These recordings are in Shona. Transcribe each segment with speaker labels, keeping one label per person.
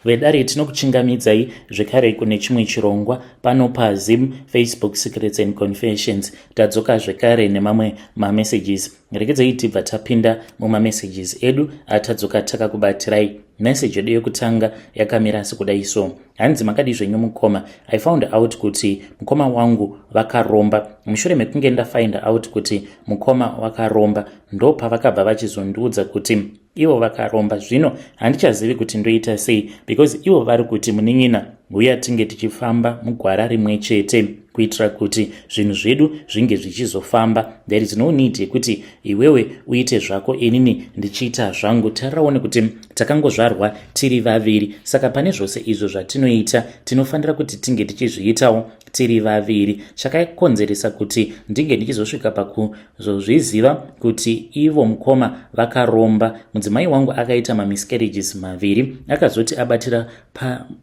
Speaker 1: Vedare, tinokuchingamidzai zvekare kune chimwe chirongwa pano paZim Facebook Secrets and Confessions. Tadzoka zvekare nemamwe mamessages. Regedzai tibva tapinda mumamessages edu atadzoka takakubatirai. Message yedu yekutanga yakamira sekudai so. Hanzi, "Makadi zvenyu mukoma? I found out kuti mukoma wangu vakaromba. Mushure mekunge ndafind out kuti mukoma wakaromba, ndo pavakabva vachizondiudza kuti ivo vakaromba. Zvino handichazivi kuti ndoita sei, because ivo vari kuti, 'Munin'ina, uya tinge tichifamba mugwara rimwe chete kuitira kuti zvinhu zvedu zvinge zvichizofamba. There is no need yekuti iwewe uite zvako, inini ndichiita zvangu. Tariraone kuti takangozvarwa tiri vaviri, saka pane zvose izvo zvatinoita tinofanira kuti tinge tichizviitawo tiri vaviri.' Chakakonzeresa kuti ndinge ndichizosvika pakuzozviziva kuti ivo mukoma vakaromba, mudzimai wangu akaita mamiscarriages maviri. Akazoti abatira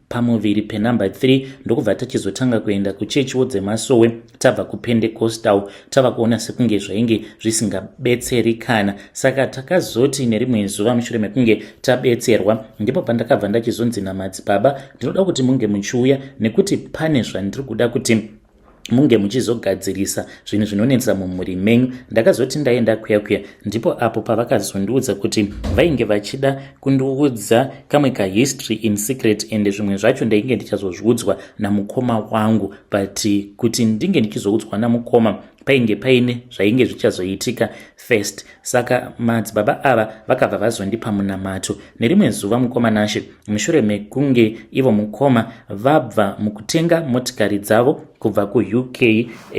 Speaker 1: pamuviri penumber 3, ndokubva tachizotanga kuenda kuchechiwo dzemasowe. Tabva kuPentecostal, tava kuona sekunge zvainge zvisingabetserikana. Saka takazoti nerimwe zuva, mushure mekunge tabetserwa, ndipo pandakabva ndachizonzi namadzibaba, 'Ndinoda kuti munge muchiuya nekuti pane zvandiri kuda kuti munge muchizogadzirisa zvinhu zvinonetsa mumhuri menyu.' Ndakazoti ndaenda kuya kuya, ndipo apo pavakazondiudza kuti vainge vachida kundiudza kamwe kahistory in secret, and zvimwe zvacho ndainge ndichazozviudzwa namukoma wangu. But kuti ndinge ndichizoudzwa namukoma, painge paine zvainge zvichazoitika first. Saka madzibaba ava vakabva vazondipa munamato nerimwe zuva, mukoma Nashe, mushure mekunge ivo mukoma vabva mukutenga motikari dzavo kubva kuUK,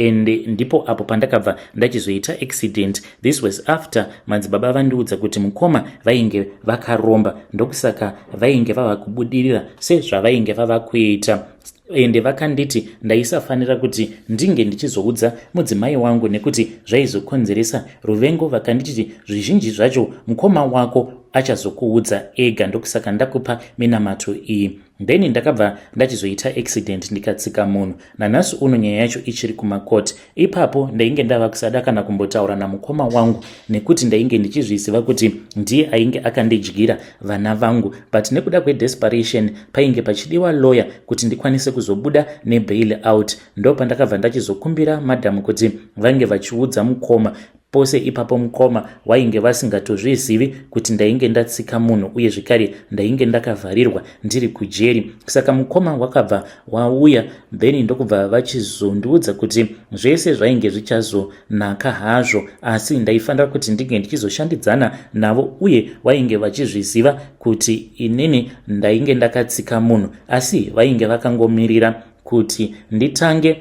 Speaker 1: and ndipo apo pandakabva ndachizoita accident. This was after madzibaba vandiudza kuti mukoma vainge vakaromba, ndokusaka vainge vava kubudirira sezvavainge vava kuita. Ende vakanditi ndaisafanira kuti ndinge ndichizoudza mudzimai wangu nekuti zvaizokonzeresa ruvengo. Vakanditi zvizhinji zvacho mukoma wako achazokuudza ega, ndokusaka ndakupa minamato iyi. Then ndakabva ndachizoita accident, ndikatsika munhu. Nanhasi uno nyaya yacho ichiri kumakoti. Ipapo ndainge ndava kusada kana kumbotaura namukoma wangu nekuti ndainge ndichizviziva kuti ndiye ainge akandidyira vana vangu. But nekuda kwedesperation, painge pachidiwa lawyer kuti ndikwanise kuzobuda nebail out. Ndo pandakabva ndachizokumbira madhamu kuti vange vachiudza mukoma. Pose ipapo mukoma wainge vasingatozvizivi kuti ndainge ndatsika munhu, uye zvekare ndainge ndakavharirwa ndiri kujeri. Saka mukoma wakabva wauya, then ndokubva vachizondiudza kuti zvese zvainge zvichazonaka hazvo, asi ndaifanira kuti ndinge ndichizoshandidzana navo. Uye vainge vachizviziva kuti inini ndainge ndakatsika munhu, asi vainge vakangomirira kuti nditange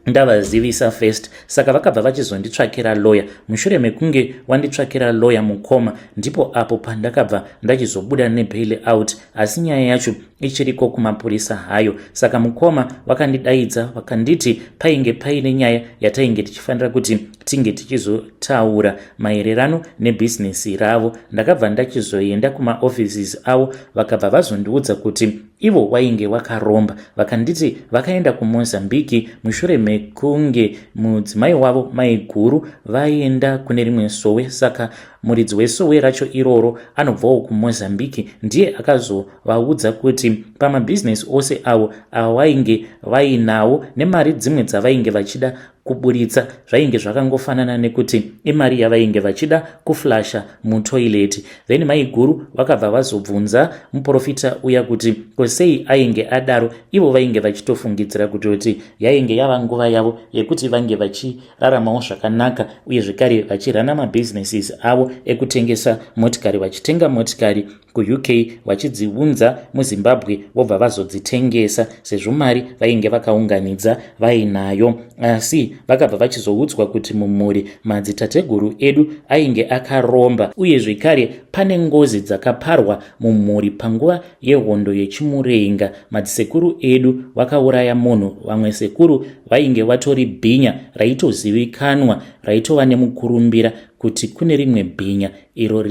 Speaker 1: ndavazivisa first. Saka vakabva vachizonditsvakira lawyer. Mushure mekunge wanditsvakira lawyer mukoma, ndipo apo pandakabva ndachizobuda nebail out, asi nyaya yacho ichiriko kumapurisa hayo. Saka mukoma vakandidaidza, vakanditi painge paine nyaya yatainge tichifanira kuti tinge tichizotaura maererano nebhizinesi ravo. Ndakabva ndachizoenda kumaoffices avo, vakabva vazondiudza kuti ivo wainge wakaromba. Vakanditi vakaenda kuMozambiki mushure mekunge mudzimai wavo maiguru vaenda kune rimwe sowe. Saka muridzi wesowe racho iroro anobvawo kuMozambiki, ndiye akazovaudza kuti pamabhizinesi ose avo awainge vainawo nemari dzimwe dzavainge vachida kuburitsa, zvainge zvakangofanana nekuti imari yavainge vachida kuflasha mutoilet. Then maiguru vakabva vazobvunza muprofita uya kuti kosei ainge adaro. Ivo vainge vachitofungidzira kutoti yainge yava nguva yavo yekuti vange vachiraramawo zvakanaka, uye zvekare vachirana mabhizinesis avo ekutengesa motikari, vachitenga motikari kuUK vachidziunza muZimbabwe, vobva vazodzitengesa, sezvo mari vainge vakaunganidza vainayo. Asi vakabva vachizoudzwa kuti mumhuri madzitateguru edu ainge akaromba, uye zvekare pane ngozi dzakaparwa mumhuri panguva yehondo yechimurenga. Madzisekuru edu vakauraya munhu. Vamwe sekuru vainge vatori bhinya raitozivikanwa, raitova nemukurumbira kuti kune rimwe bhinya iro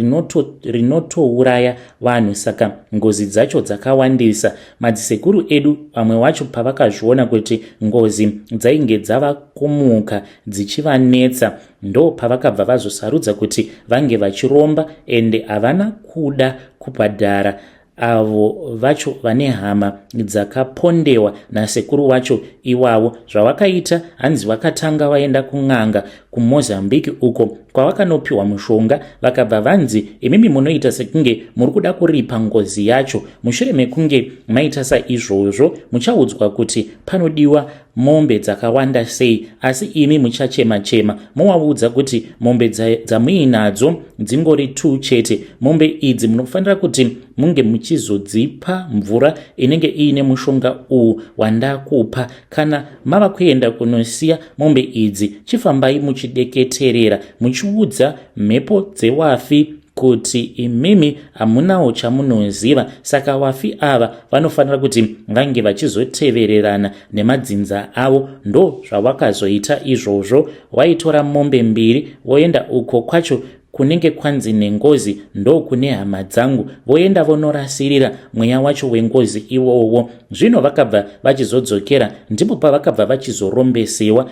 Speaker 1: rinotouraya vanhu. Saka ngozi dzacho dzakawandisa. Madzisekuru edu vamwe wacho pavakazviona kuti ngozi dzainge dzava kumuka dzichivanetsa, ndo pavakabva vazosarudza kuti vange vachiromba, ende havana kuda kubhadhara. Avo vacho vane hama dzakapondewa nasekuru wacho iwavo. Zvavakaita, hanzi vakatanga vaenda kun'anga kuMozambique uko kwavakanopiwa mushonga. Vakabva vanzi, "Imimi munoita sekunge muri kuda kuripa ngozi yacho. Mushure mekunge maita saizvozvo, muchaudzwa kuti panodiwa mombe dzakawanda sei, asi imi muchachema chema movaudza kuti mombe dzamuinadzo dzingori 2 chete. Mombe idzi munofanira kuti munge muchizodzipa mvura inenge iine mushonga uwu wandakupa. Kana mava kuenda kunosiya mombe idzi, chifambai muchideketerera, muchiudza mhepo dzewafi kuti imimi hamunawo chamunoziva. Saka wafi ava vanofanira kuti vange vachizotevererana nemadzinza avo." Ndo zvawakazoita izvozvo. Waitora mombe mbiri, voenda uko kwacho kunenge kwanzi nengozi ndo kune hama dzangu, voenda vonorasirira mweya wacho wengozi iwowo. Zvino vakabva vachizodzokera, ndipo pavakabva vachizorombesewa.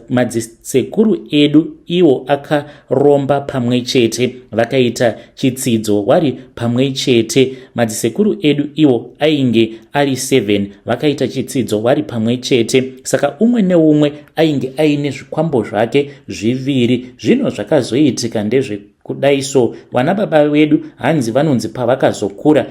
Speaker 1: Madzisekuru edu iwo akaromba pamwe chete, vakaita chitsidzo wari pamwe chete. Madzisekuru edu iwo ainge ari 7, vakaita chitsidzo wari pamwe chete. Saka umwe neumwe ainge aine zvikwambo zvake zviviri. Zvino zvakazoitika ndezvekudai so, vana baba vedu hanzi vanonzi pavakazokura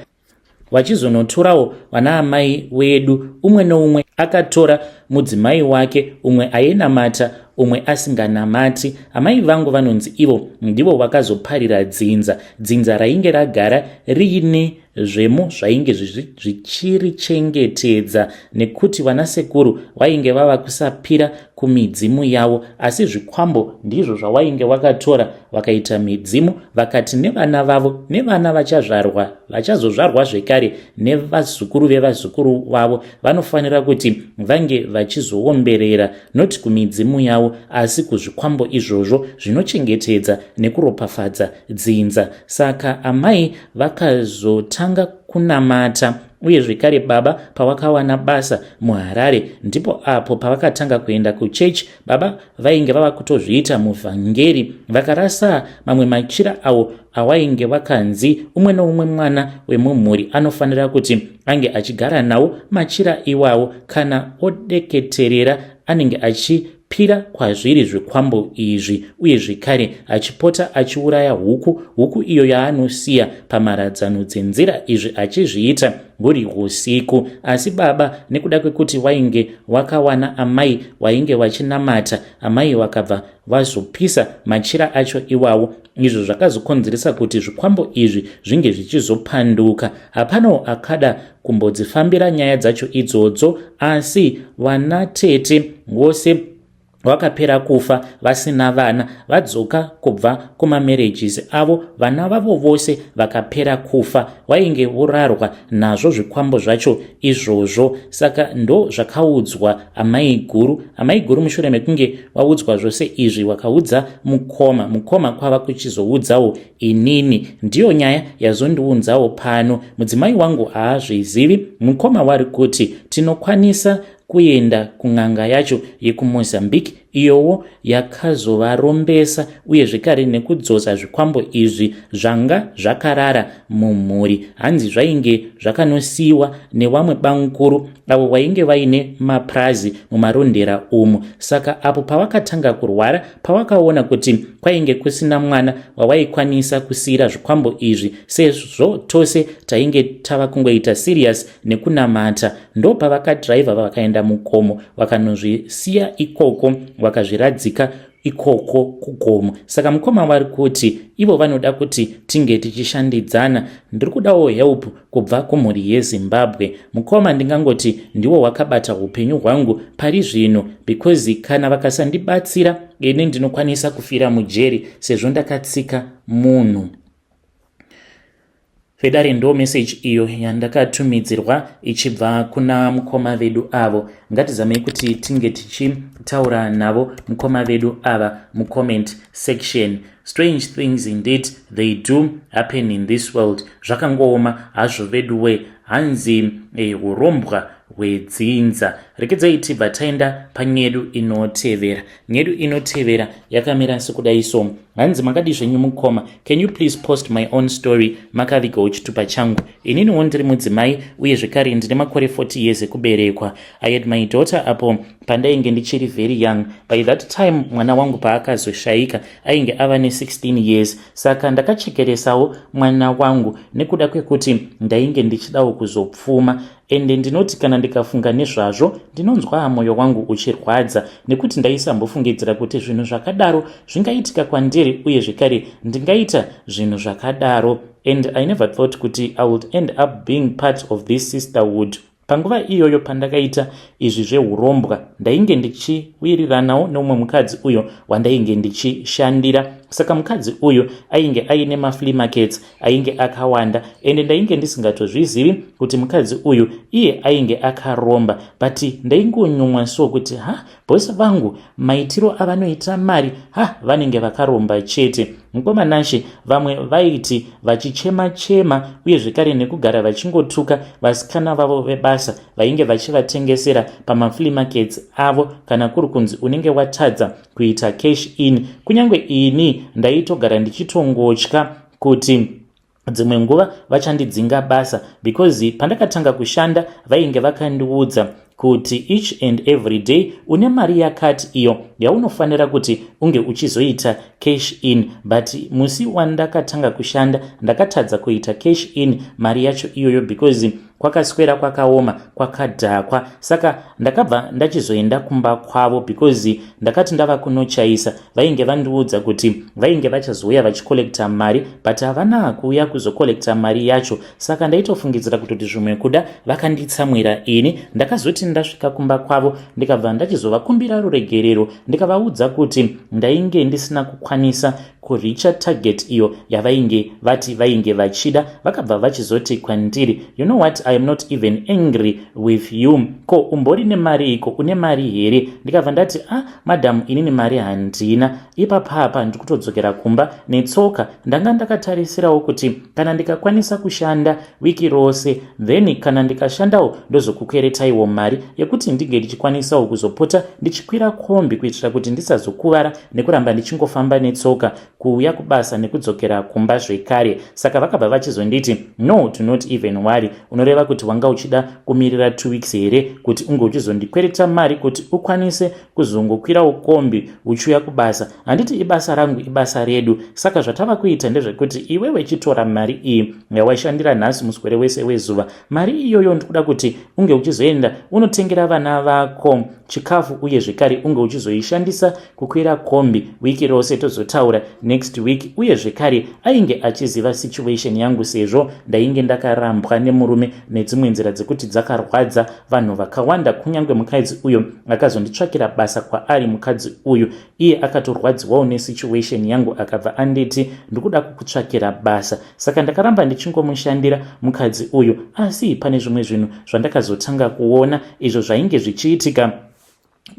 Speaker 1: vachizonotorawo vana amai wedu, umwe neumwe akatora mudzimai wake, umwe ainamata, umwe asinganamati. Amai vangu vanonzi ivo ndivo vakazoparira dzinza. Dzinza rainge ragara riine zvemo zvainge zvichirichengetedza, nekuti vanasekuru vainge vava kusapira kumidzimu yavo, asi zvikwambo ndizvo zvawainge wakatora vakaita midzimu. Vakati nevana vavo nevana vachazvarwa, vachazozvarwa zvekare, nevazukuru vevazukuru vavo vanofanira kuti vange vachizoomberera, noti kumidzimu yavo, asi kuzvikwambo izvozvo zvinochengetedza nekuropafadza dzinza. Saka amai vakazotanga kunamata, uye zvekare baba pavakawana basa muHarare, ndipo apo pavakatanga kuenda kuchechi. Baba vainge vava kutozviita muvhangeri. Vakarasa mamwe machira awo awainge vakanzi umwe noumwe mwana wemumhuri anofanira kuti ange achigara nawo machira iwawo. Kana odeketerera, anenge achipira kwazviri zvikwambo izvi, uye zvekare achipota achiuraya huku, huku iyo yaanosiya pamharadzano dzenzira, izvi achizviita huri usiku. Asi baba, nekuda kwekuti wainge wakawana amai wainge wachinamata, amai vakabva vazopisa machira acho iwawo, izvo zvakazokonzeresa kuti zvikwambo izvi zvinge zvichizopanduka. Hapanawo akada kumbodzifambira nyaya dzacho idzodzo, asi vana tete vose vakapera kufa vasina vana. Vadzoka kubva kumamarriages avo, vana vavo vose vakapera kufa, vainge vorarwa nazvo zvikwambo zvacho izvozvo. Saka ndo zvakaudzwa amai guru. Amai guru, mushure mekunge vaudzwa zvose izvi, vakaudza mukoma. Mukoma kwava kuchizoudzawo inini. Ndiyo nyaya yazondiunzawo pano. Mudzimai wangu haazvizivi. Mukoma wari kuti tinokwanisa kuenda kun'anga yacho yekuMozambique, iyowo yakazovarombesa, uye zvekare nekudzosa zvikwambo izvi zvanga zvakarara mumhuri. Hanzi zvainge zvakanosiyiwa nevamwe bamukuru avo vainge vaine mapurazi muMarondera umu. Saka apo pavakatanga kurwara, pavakaona kuti kwainge kusina mwana wawaikwanisa kusiyira zvikwambo izvi, sezvo tose tainge tava kungoita serious nekunamata, ndo pavakadhiraivha vakaenda mugomo, vakanozvisiya ikoko, vakazviradzika ikoko kugomo. Saka mukoma vari kuti ivo vanoda kuti tinge tichishandidzana. Ndiri kudawo help kubva kumhuri yeZimbabwe. Mukoma, ndingangoti ndiwo wakabata upenyu hwangu pari zvino, because kana vakasandibatsira ini, ndinokwanisa kufira mujeri, sezvo ndakatsika munhu. Vedare, ndo meseji iyo yandakatumidzirwa ichibva kuna mukoma vedu avo. Ngatizamei kuti tinge tichitaura navo mukoma vedu ava mucomment section. Strange things indeed, they do happen in this world. Zvakangooma hazvo vedu we. Hanzi urombwa. hwedzinza. Rekedzai tibva taenda panyedu inotevera. Nyedu inotevera yakamira sekudai so. Hanzi, "Makadi zvenyu mukoma? Can you please post my own story? Makavigawo chitupa changu. Ininiwo ndiri mudzimai uye zvekare ndine makore 40 years ekuberekwa. I had my daughter apo pandainge ndichiri very young. By that time mwana wangu paakazoshayika ainge ava ne16 years, saka ndakachekeresawo mwana wangu nekuda kwekuti ndainge ndichidawo kuzopfuma. Ende ndinoti kana ndikafunga nezvazvo, ndinonzwa mwoyo wangu uchirwadza, nekuti ndaisambofungidzira kuti zvinhu zvakadaro zvingaitika kwandiri uye zvekare ndingaita zvinhu zvakadaro. And I never thought kuti I would end up being part of this sisterhood. Panguva iyoyo pandakaita izvi zveurombwa, ndainge ndichiwiriranawo neumwe mukadzi uyo wandainge ndichishandira. Saka mukadzi uyu ainge aine maflea markets ainge akawanda, ende ndainge ndisingatozvizivi kuti mukadzi uyu iye ainge akaromba. But ndaingonyumwa so kuti, ha, bhosi vangu, maitiro avanoita mari, ha, vanenge vakaromba chete. Mukoma Nashe, vamwe vaiti vachichema chema uye zvekare nekugara vachingotuka vasikana vavo vebasa vainge vachivatengesera pamaflea markets avo, kana kuri kunzi unenge watadza kuita cash in. Kunyange ini ndaitogara ndichitongotya kuti dzimwe nguva vachandidzinga basa, because pandakatanga kushanda vainge vakandiudza kuti each and every day une mari yakati iyo yaunofanira kuti unge uchizoita cash in. But musi wandakatanga kushanda ndakatadza kuita cash in mari yacho iyoyo, because kwakaswera kwakaoma, kwakadhakwa. Saka ndakabva ndachizoenda kumba kwavo, because ndakati ndava kunochaisa, vainge vandiudza kuti vainge vachazouya vachikolekta mari, but havana kuuya kuzokolekta mari yacho. Saka ndaitofungidzira kutoti zvimwe kuda vakanditsamwira ini. Ndakazoti ndasvika kumba kwavo, ndikabva ndachizovakumbira ruregerero, ndikavaudza kuti ndainge ndisina kukwanisa kuricha target iyo yavainge vati vainge vachida. Vakabva vachizoti kwandiri, 'You know what? I am not even angry with you. Ko umbori nemari iko? Une mari here?' Ndikabva ndati, 'Ah, madam, inini mari handina. Ipapapa ndiri kutodzokera kumba netsoka. Ndanga ndakatarisirawo kuti kana ndikakwanisa kushanda wiki rose, then kana ndikashandawo ndozokukweretaiwo mari yekuti ndinge ndichikwanisawo kuzopota ndichikwira kombi, kuitira kuti ndisazokuvara nekuramba ndichingofamba netsoka kuuya kubasa nekudzokera kumba zvekare.' Saka vakabva vachizonditi, 'No, do not even worry. Unoreva kuti wanga uchida kumirira 2 weeks here kuti unge uchizondikwereta mari kuti ukwanise kuzongokwirawo kombi uchiuya kubasa? Handiti ibasa rangu, ibasa redu? Saka zvatava kuita ndezvekuti iwewe chitora mari iyi yawaishandira nhasi muswere wese wezuva. Mari iyoyo ndikuda kuti unge uchizoenda unotengera vana vako chikafu, uye zvekare unge uchizoishandisa kukwira kombi wiki rose. Tozotaura next week.' Uye zvekare ainge achiziva situation yangu, sezvo ndainge ndakarambwa nemurume nedzimwe nzira dzekuti dzakarwadza vanhu vakawanda. Kunyange mukadzi uyo akazonditsvakira basa kwaari, mukadzi uyu iye akatorwadziwawo nesituation yangu, akabva anditi, 'Ndikuda kukutsvakira basa.' Saka ndakaramba ndichingomushandira mukadzi uyu, asi pane zvimwe zvinhu zvandakazotanga kuona izvo zvainge zvichiitika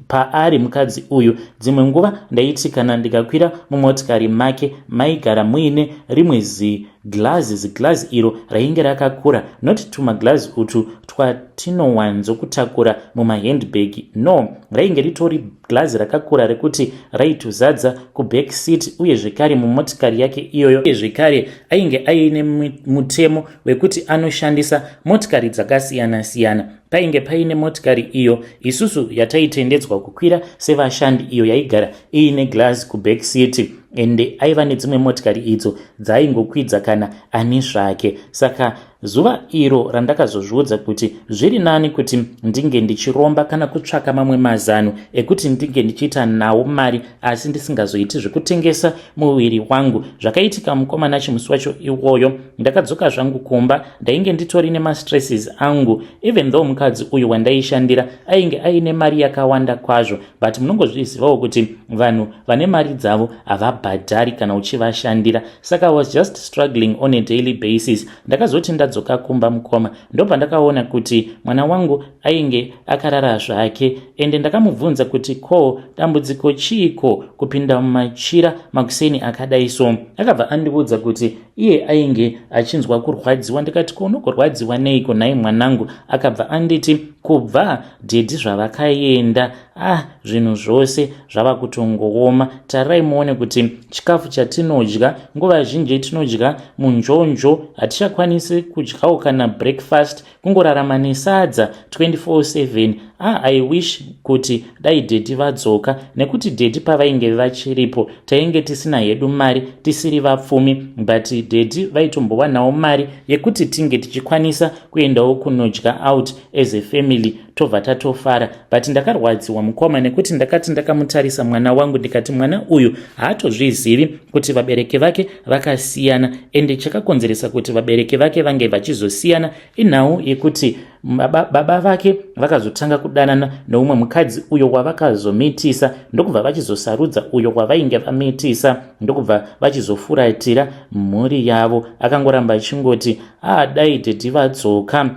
Speaker 1: paari mukadzi uyu. Dzimwe nguva ndaiti kana ndikakwira mumotikari make, maigara muine rimwe ziglazi, ziglazi iro rainge rakakura, not tumaglazi utu twatinowanzokutakura mumahandbag, no, rainge ritori glazi rakakura rekuti raitozadza kuback seat uye zvekare mumotikari yake iyoyo. Uye zvekare ainge aine mutemo wekuti anoshandisa motikari dzakasiyana-siyana. Painge paine motikari iyo isusu yataitendedzwa kukwira sevashandi, iyo yaigara iine glass kuback seat, ende aiva nedzimwe motikari idzo dzaaingokwidza kana ani zvake. Saka zuva iro randakazozviudza kuti zviri nani kuti ndinge ndichiromba kana kutsvaka mamwe mazano ekuti ndinge ndichiita nawo mari, asi ndisingazoiti zvekutengesa muviri wangu. Zvakaitika, mukoma Nashe, musi wacho iwoyo ndakadzoka zvangu kumba. Ndainge nditori nemastresses angu, even though mukadzi uyu wandaishandira ainge aine mari yakawanda kwazvo, but munongozvizivawo kuti vanhu vane mari dzavo havabhadhari kana uchivashandira. Saka was just struggling on a daily basis. Ndakazoti ndadzoka kumba, mukoma, ndobva ndakaona kuti mwana wangu ainge akarara zvake, ende ndakamubvunza kuti, 'Ko dambudziko chiiko kupinda mumachira makuseni akadai so?' Akabva andiudza kuti Iye ainge achinzwa kurwadziwa. Ndikati, "Ko unokurwadziwa neiko nhai mwanangu?" Akabva anditi kubva daddy zvavakaenda, ah, zvinhu zvose zvava kutongooma. Tarirai muone kuti chikafu chatinodya nguva zhinji tinodya munjonjo, hatichakwanisi kudyawo kana breakfast, kungorarama nesadza 24/7. Ah, I wish kuti dai daddy vadzoka, nekuti daddy pavainge vachiripo tainge tisina hedu mari, tisiri vapfumi, but daddy vaitombowanawo mari yekuti tinge tichikwanisa kuendawo kunodya out as a family, tobva tatofara. But ndakarwadziwa, mukoma, nekuti ndakati ndakamutarisa mwana wangu, ndikati mwana uyu haatozvizivi kuti vabereki vake vakasiyana. Ende chakakonzeresa kuti vabereki vake vange vachizosiyana inhau yekuti baba vake vakazotanga kudanana neumwe mukadzi uyo wavakazomitisa, ndokubva vachizosarudza uyo wavainge vamitisa, ndokubva vachizofuratira mhuri yavo. Akangoramba achingoti, "Ah, dai daddy vadzoka.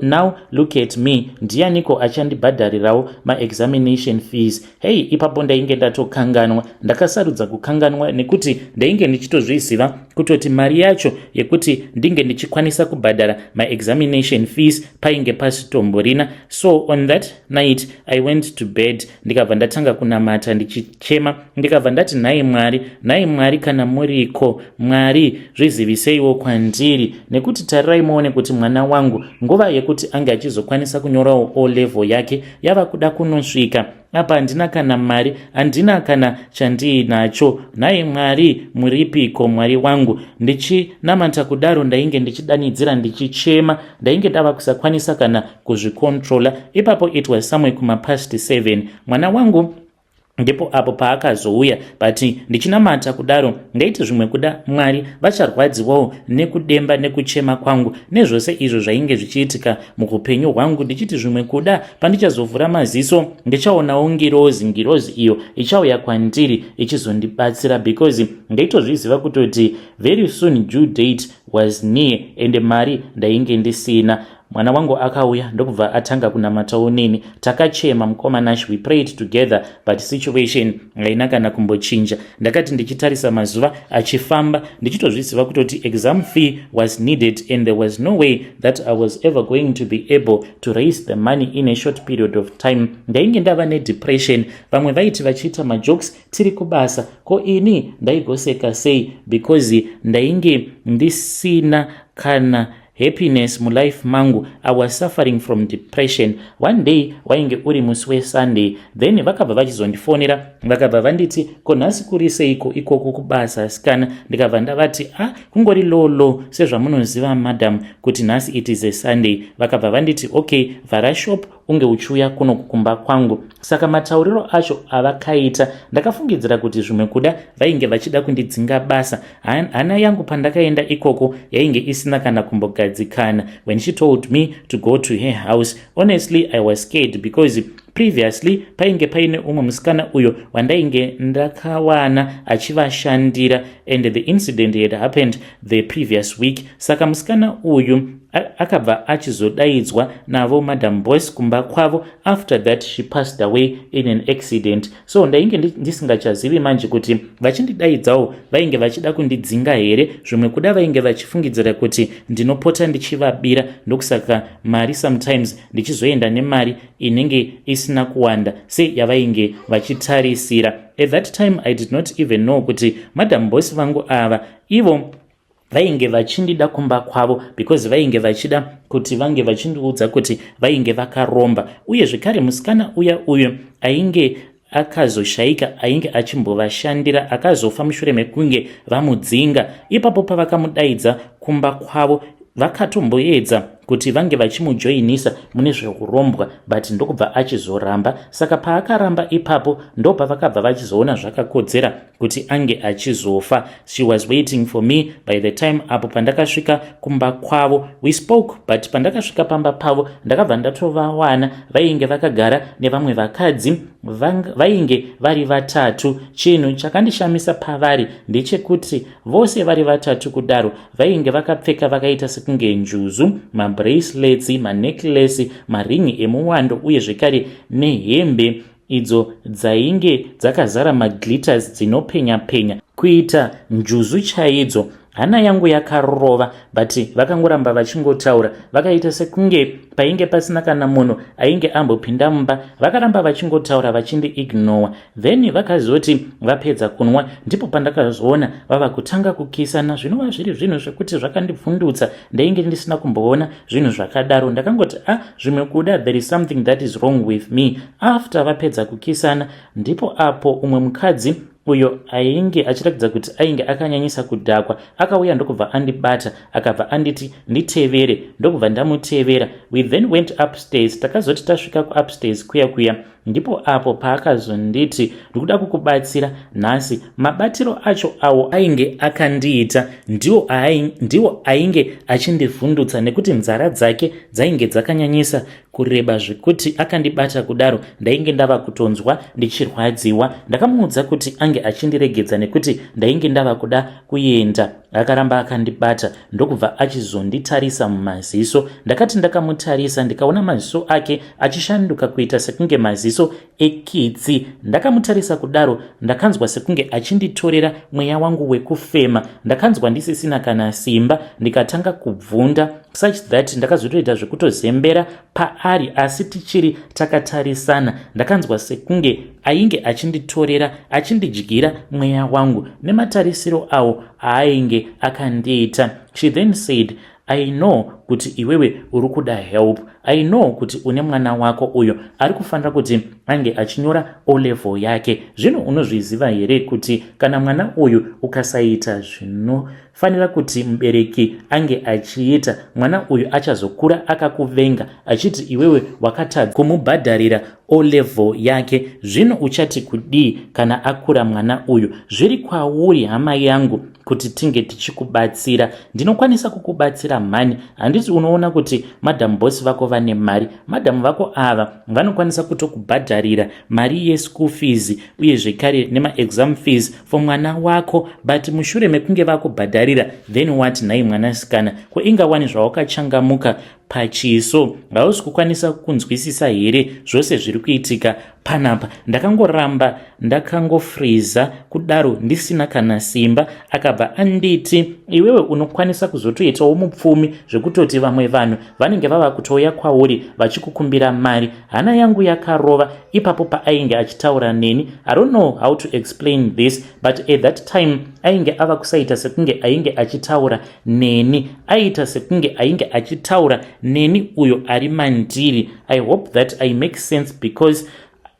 Speaker 1: Now look at me, ndianiko achandibhadharirawo maexamination fees?" Hei, ipapo ndainge ndatokanganwa. Ndakasarudza kukanganwa nekuti ndainge ndichitozviziva kutoti mari yacho yekuti ndinge ndichikwanisa kubhadhara maexamination fees painge pasitomborina. So on that night I went to bed, ndikabva ndatanga kunamata ndichichema, ndikabva ndati, "Nhai Mwari, nhai Mwari, kana muriko Mwari, zviziviseiwo kwandiri, nekuti tarirai muone kuti mwana wangu nguva yekuti ange achizokwanisa kunyorawo O level yake yava kuda kunosvika. Apa handina kana mari, handina kana chandiinacho. Nhai Mwari, muripiko Mwari wangu?" Ndichinamata kudaro, ndainge ndichidanidzira ndichichema, ndainge ndava kusakwanisa kana kuzvicontrola. Ipapo it was somewhere kumapast 7. Mwana wangu ndipo apo paakazouya, but ndichinamata kudaro ndaiti zvimwe kuda Mwari vacharwadziwawo nekudemba nekuchema kwangu nezvose izvo zvainge zvichiitika muupenyu hwangu, ndichiti zvimwe kuda pandichazovhura maziso ndichaonawo ngirozi, ngirozi iyo ichauya kwandiri ichizondibatsira, because ndaitozviziva kutoti very soon due date was near and mari ndainge ndisina. Mwana wangu akauya, ndokubva atanga kunamatawo neni. Takachema, mukoma Nash, we prayed together, but situation haina kana kumbochinja. Ndakati ndichitarisa mazuva achifamba, ndichitozviziva kutoti exam fee was needed and there was no way that I was ever going to be able to raise the money in a short period of time. Ndainge ndava nedepression. Vamwe vaiti vachiita majokes tiri kubasa, ko ini ndaigoseka sei? Because ndainge ndisina kana happiness mulife mangu. I was suffering from depression. One day, wainge uri musi weSunday, then vakabva vachizondifonera, vakabva vanditi, "Ko nhasi kuri seiko ikoko kubasa, asikana?" Ndikabva ndavati, "A ah, kungori low low, sezvamunoziva madam, kuti nhasi it is a Sunday." Vakabva vanditi, "Okay, vhara shop unge uchiuya kuno kumba kwangu." Saka matauriro acho avakaita, ndakafungidzira kuti zvimwe kuda vainge vachida kundidzinga basa. Hana yangu pandakaenda ikoko yainge isina kana kumbogadzikana. When she told me to go to her house, honestly I was scared, because previously painge paine umwe musikana uyo wandainge ndakawana achivashandira, and the incident had happened the previous week. Saka musikana uyu akabva achizodaidzwa navo Madam Boss kumba kwavo. After that she passed away in an accident. So ndainge ndisingachazivi manje kuti vachindidaidzawo vainge vachida kundidzinga here. Zvimwe kuda vainge vachifungidzira kuti ndinopota ndichivabira, ndokusaka mari sometimes ndichizoenda nemari inenge isina kuwanda seyavainge vachitarisira. At that time I did not even know kuti Madam Boss vangu ava ivo vainge vachindida kumba kwavo because vainge vachida kuti vange vachindiudza kuti vainge vakaromba. Uye zvekare musikana uya uyo ainge akazoshayika, ainge achimbovashandira, akazofa mushure mekunge vamudzinga. Ipapo pavakamudaidza kumba kwavo, vakatomboedza kuti vange vachimujoinisa mune zveurombwa, but ndokubva achizoramba. Saka paakaramba ipapo, ndopavakabva vachizoona zvakakodzera kuti ange achizofa. She was waiting for me. By the time apo pandakasvika kumba kwavo, we spoke, but pandakasvika pamba pavo ndakabva ndatovawana vainge vakagara nevamwe vakadzi vainge vari vatatu. Chinhu chakandishamisa pavari ndechekuti vose vari vatatu kudaro vainge vakapfeka vakaita sekunge njuzu, mabracelets, manecklace, maringi emuwando, uye zvekare nehembe idzo dzainge dzakazara maglitters, dzinopenya penya kuita njuzu chaidzo. Hana yangu yakarova, but vakangoramba vachingotaura, vakaita sekunge painge pasina kana munhu ainge ambopinda mumba. Vakaramba vachingotaura vachindiignora. Then vakazoti vapedza kunwa, ndipo pandakazoona vava kutanga kukisana, zvinova zviri zvinhu zvekuti zvakandibvundutsa. Ndainge ndisina kumboona zvinhu zvakadaro. Ndakangoti, "A ah, zvimwe kuda there is something that is wrong with me." After vapedza kukisana, ndipo apo umwe mukadzi uyo ainge achiratidza kuti ainge akanyanyisa kudhakwa akauya ndokubva andibata, akabva anditi nditevere, ndokubva ndamutevera. We then went upstairs. Takazoti tasvika kuupstairs kuya kuya, ndipo apo paakazonditi, "Ndikuda kukubatsira nhasi." Mabatiro acho awo ainge akandiita ndiwo ainge achindivhundutsa, nekuti nzara dzake dzainge dzakanyanyisa kureba, zvekuti akandibata kudaro ndainge ndava kutonzwa ndichirwadziwa. Ndakamuudza kuti ange achindiregedza nekuti ndainge ndava kuda kuenda. Akaramba akandibata, ndokubva achizonditarisa mumaziso. Ndakati ndakamutarisa, ndikaona maziso ake achishanduka kuita sekunge maziso ekitsi. Ndakamutarisa kudaro, ndakanzwa sekunge achinditorera mweya wangu wekufema. Ndakanzwa ndisisina kana simba, ndikatanga kubvunda such that ndakazotoita zvekutozembera paari, asi tichiri takatarisana. Ndakanzwa sekunge ainge achinditorera, achindidyira mweya wangu nematarisiro awo aainge akandiita. She then said, "I know kuti iwewe uri kuda help. I know kuti une mwana wako uyo ari kufanira kuti ange achinyora O level yake. Zvino unozviziva here kuti kana mwana uyu ukasaita zvinofanira kuti mubereki ange achiita, mwana uyu achazokura akakuvenga, achiti iwewe wakatadza kumubhadharira O level yake? Zvino uchati kudii kana akura mwana uyu? Zviri kwauri, hama yangu, kuti tinge tichikubatsira. Ndinokwanisa kukubatsira mhani. Handiti unoona kuti Madam Boss vako vane mari? Madhamu vako ava vanokwanisa kutokubhadharira mari yeschool fees uye zvekare nemaexam fees for mwana wako. But mushure mekunge vakubhadharira, then what, nhai mwanasikana? Ko ingawani zvawakachangamuka pachiso? Hausi kukwanisa kunzwisisa here zvose zviri kuitika panapa?" Ndakangoramba ndakangofriza kudaro, ndisina kana simba. Akabva anditi, "Iwewe unokwanisa kuzotoitawo mupfumi zvekutoti vamwe vanhu vanenge vava kutouya kwauri vachikukumbira mari." Hana yangu yakarova ipapo paainge achitaura neni. I don't know how to explain this, but at that time ainge ava kusaita sekunge ainge achitaura neni, aiita sekunge ainge achitaura neni uyo ari mandiri. I hope that I make sense, because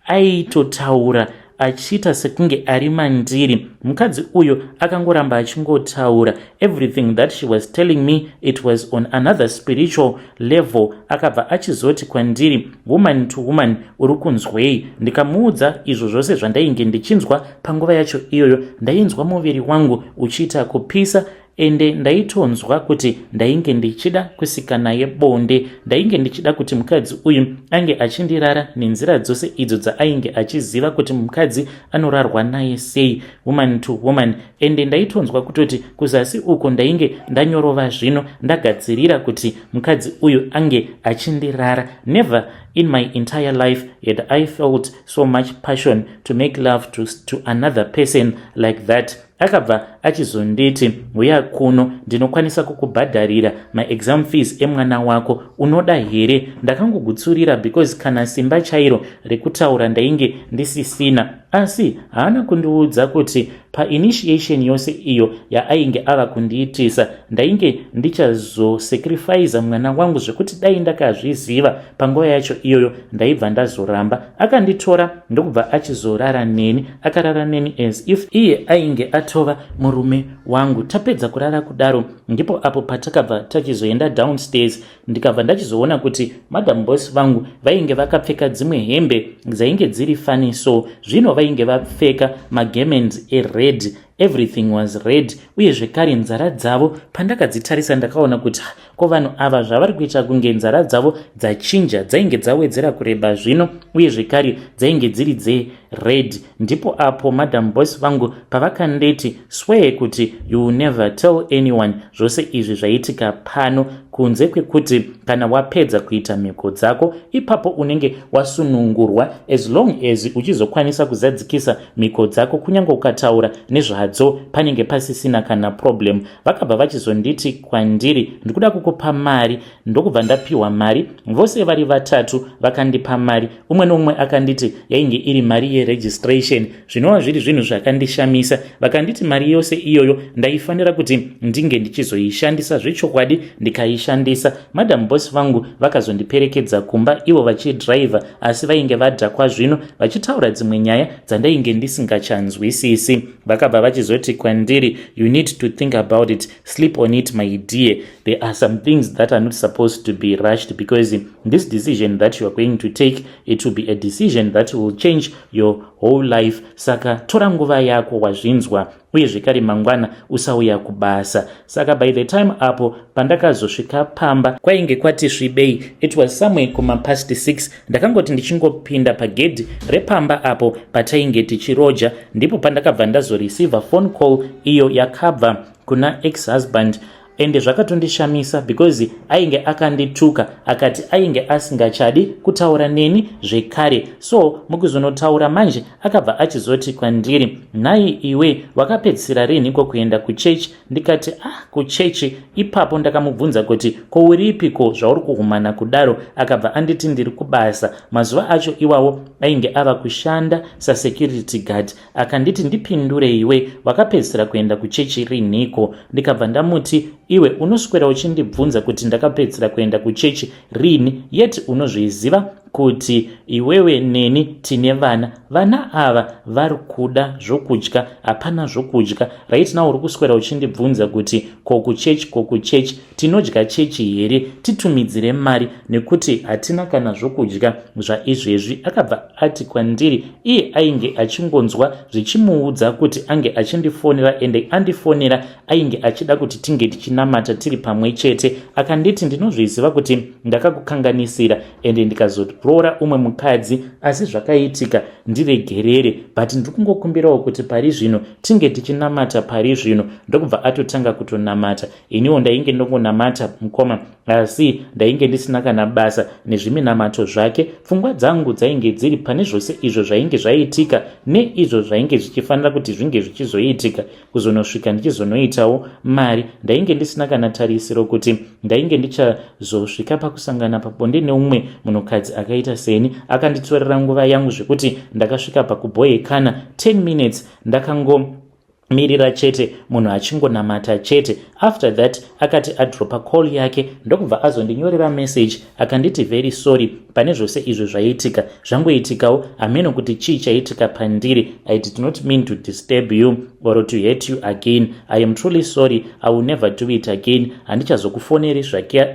Speaker 1: aitotaura achiita sekunge ari mandiri. Mukadzi uyo akangoramba achingotaura. Everything that she was telling me, it was on another spiritual level. Akabva achizoti kwandiri, "Woman to woman, uri kunzwei?" Ndikamuudza izvo zvose zvandainge ndichinzwa panguva yacho iyoyo. Ndainzwa muviri wangu uchiita kupisa, ende ndaitonzwa kuti ndainge ndichida kusika naye bonde. Ndainge ndichida kuti mukadzi uyu ange achindirara nenzira dzose idzo dzaainge achiziva kuti mukadzi anorarwa naye sei, woman to woman. Ende ndaitonzwa kutoti kuzasi uko ndainge ndanyorova, zvino ndagadzirira kuti mukadzi uyu ange achindirara. Never in my entire life had I felt so much passion to make love to another person like that. Akabva achizonditi, "Uya kuno, ndinokwanisa kukubhadharira maexam fees emwana wako. Unoda here?" Ndakangogutsurira because kana simba chairo rekutaura ndainge ndisisina. Asi haana kundiudza kuti painitiation yose iyo yaainge ava kundiitisa, ndainge ndichazosacrifica mwana wangu, zvekuti dai ndakazviziva panguva yacho iyoyo, ndaibva ndazoramba. Akanditora, ndokubva achizorara neni. Akarara neni as if iye ainge atova murume wangu. Tapedza kurara kudaro, ndipo apo patakabva tachizoenda downstairs. Ndikabva ndachizoona kuti Madam Boss vangu vainge vakapfeka dzimwe hembe dzainge dziri funny. So zvino vainge vapfeka magarments ered. Everything was red. Uye zvekare nzara dzavo, pandakadzitarisa, ndakaona kuti ko vanhu ava zvavari kuita kunge nzara dzavo dzachinja, dzainge dzawedzera kureba zvino, uye zvekare dzainge dziri dzered. red. Ndipo apo Madam Boss vangu pavakanditi, "Swear kuti you will never tell anyone zvose izvi zvaitika pano, kunze kwekuti kana wapedza kuita mhiko dzako, ipapo unenge wasunungurwa. As long as uchizokwanisa kuzadzikisa mhiko dzako, kunyange ukataura nezvadzo, panenge pasisina kana problem." Vakabva vachizonditi kwandiri, "Ndikuda kukupa mari." Ndokubva ndapiwa mari. Vose vari vatatu vakandipa mari. Umwe neumwe akanditi yainge iri mari yeregistration, zvinova zviri zvinhu zvakandishamisa. Vakanditi mari yose iyoyo ndaifanira kuti ndinge ndichizoishandisa zvechokwadi. Ndikaishandisa. Madam Boss vangu vakazondiperekedza kumba, ivo vachidhiraivha, asi vainge vadhakwa zvino, vachitaura dzimwe nyaya dzandainge ndisingachanzwisisi. Vakabva vachizoti kwandiri, "You need to think about it, sleep on it, my dear. There are some things that are not supposed to be rushed, because this decision that you are going to take, it will be a decision that will change your whole life. Saka tora nguva yako, wazvinzwa? Uye zvekare mangwana usauya kubasa." Saka by the time apo pandakazosvika pamba, kwainge kwati svibei. It was somewhere kumapast 6. Ndakangoti ndichingopinda pagedhi repamba apo patainge tichiroja, ndipo pandakabva ndazoreceiva phone call iyo yakabva kuna ex husband. Ende zvakatondishamisa because ainge akandituka, akati ainge asingachadi kutaura neni zvekare. So mukuzonotaura manje, akabva achizoti kwandiri, "Nhai iwe, wakapedzisira rinhiko kuenda kuchechi?" Ndikati, "Ah, kuchechi?" Ipapo ndakamubvunza kuti, "Ko uripiko zvauri kuhumana kudaro?" Akabva anditi, "Ndiri kubasa." Mazuva acho iwawo ainge ava kushanda sasecurity guard. Akanditi, "Ndipindure iwe, wakapedzisira kuenda kuchechi rinhiko?" Ndikabva ndamuti, "Iwe unoswera uchindibvunza kuti ndakapedzisira kuenda kuchechi rini, yet unozviziva kuti iwewe neni tine vana. Vana ava vari kuda zvokudya, hapana zvokudya. Right now uri kuswera uchindibvunza kuti ko kuchechi, ko kuchechi. Tinodya chechi here? Titumidzire mari nekuti hatina kana zvokudya zvaizvezvi." Akabva ati kwandiri iye ainge achingonzwa zvichimuudza kuti ange achindifonera, ende andifonera ainge achida kuti tinge tichinamata tiri pamwe chete. Akanditi, "Ndinozviziva kuti ndakakukanganisira ende ndikazoroora umwe mukadzi, asi zvakaitika ndiregerere, but ndiri kungokumbirawo kuti pari zvino tinge tichinamata pari zvino." Ndokubva atotanga kutonamata. Iniwo ndainge ndongonamata, mukoma, asi ndainge ndisina kana basa nezviminamato zvake. Pfungwa dzangu dzainge dziri pane zvose izvo zvainge zvaitika neizvo zvainge zvichifanira kuti zvinge zvichizoitika. Kuzonosvika ndichizonoitawo mari, ndainge ndisina kana tarisiro kuti ndainge ndichazosvika pakusangana pabonde neumwe munhukadzi akaita seni. Akanditorera nguva yangu zvekuti ndakasvika pakubhoekana. 10 minutes ndakangomirira chete, munhu achingonamata chete. After that akati adropa call yake, ndokubva azondinyorera message. Akanditi, "Very sorry pane zvose izvo zvaitika. Zvangoitikawo, hameno kuti chii chaitika pandiri. I did not mean to disturb you or to hurt you again. I am truly sorry. I will never do it again. Handichazokufoneri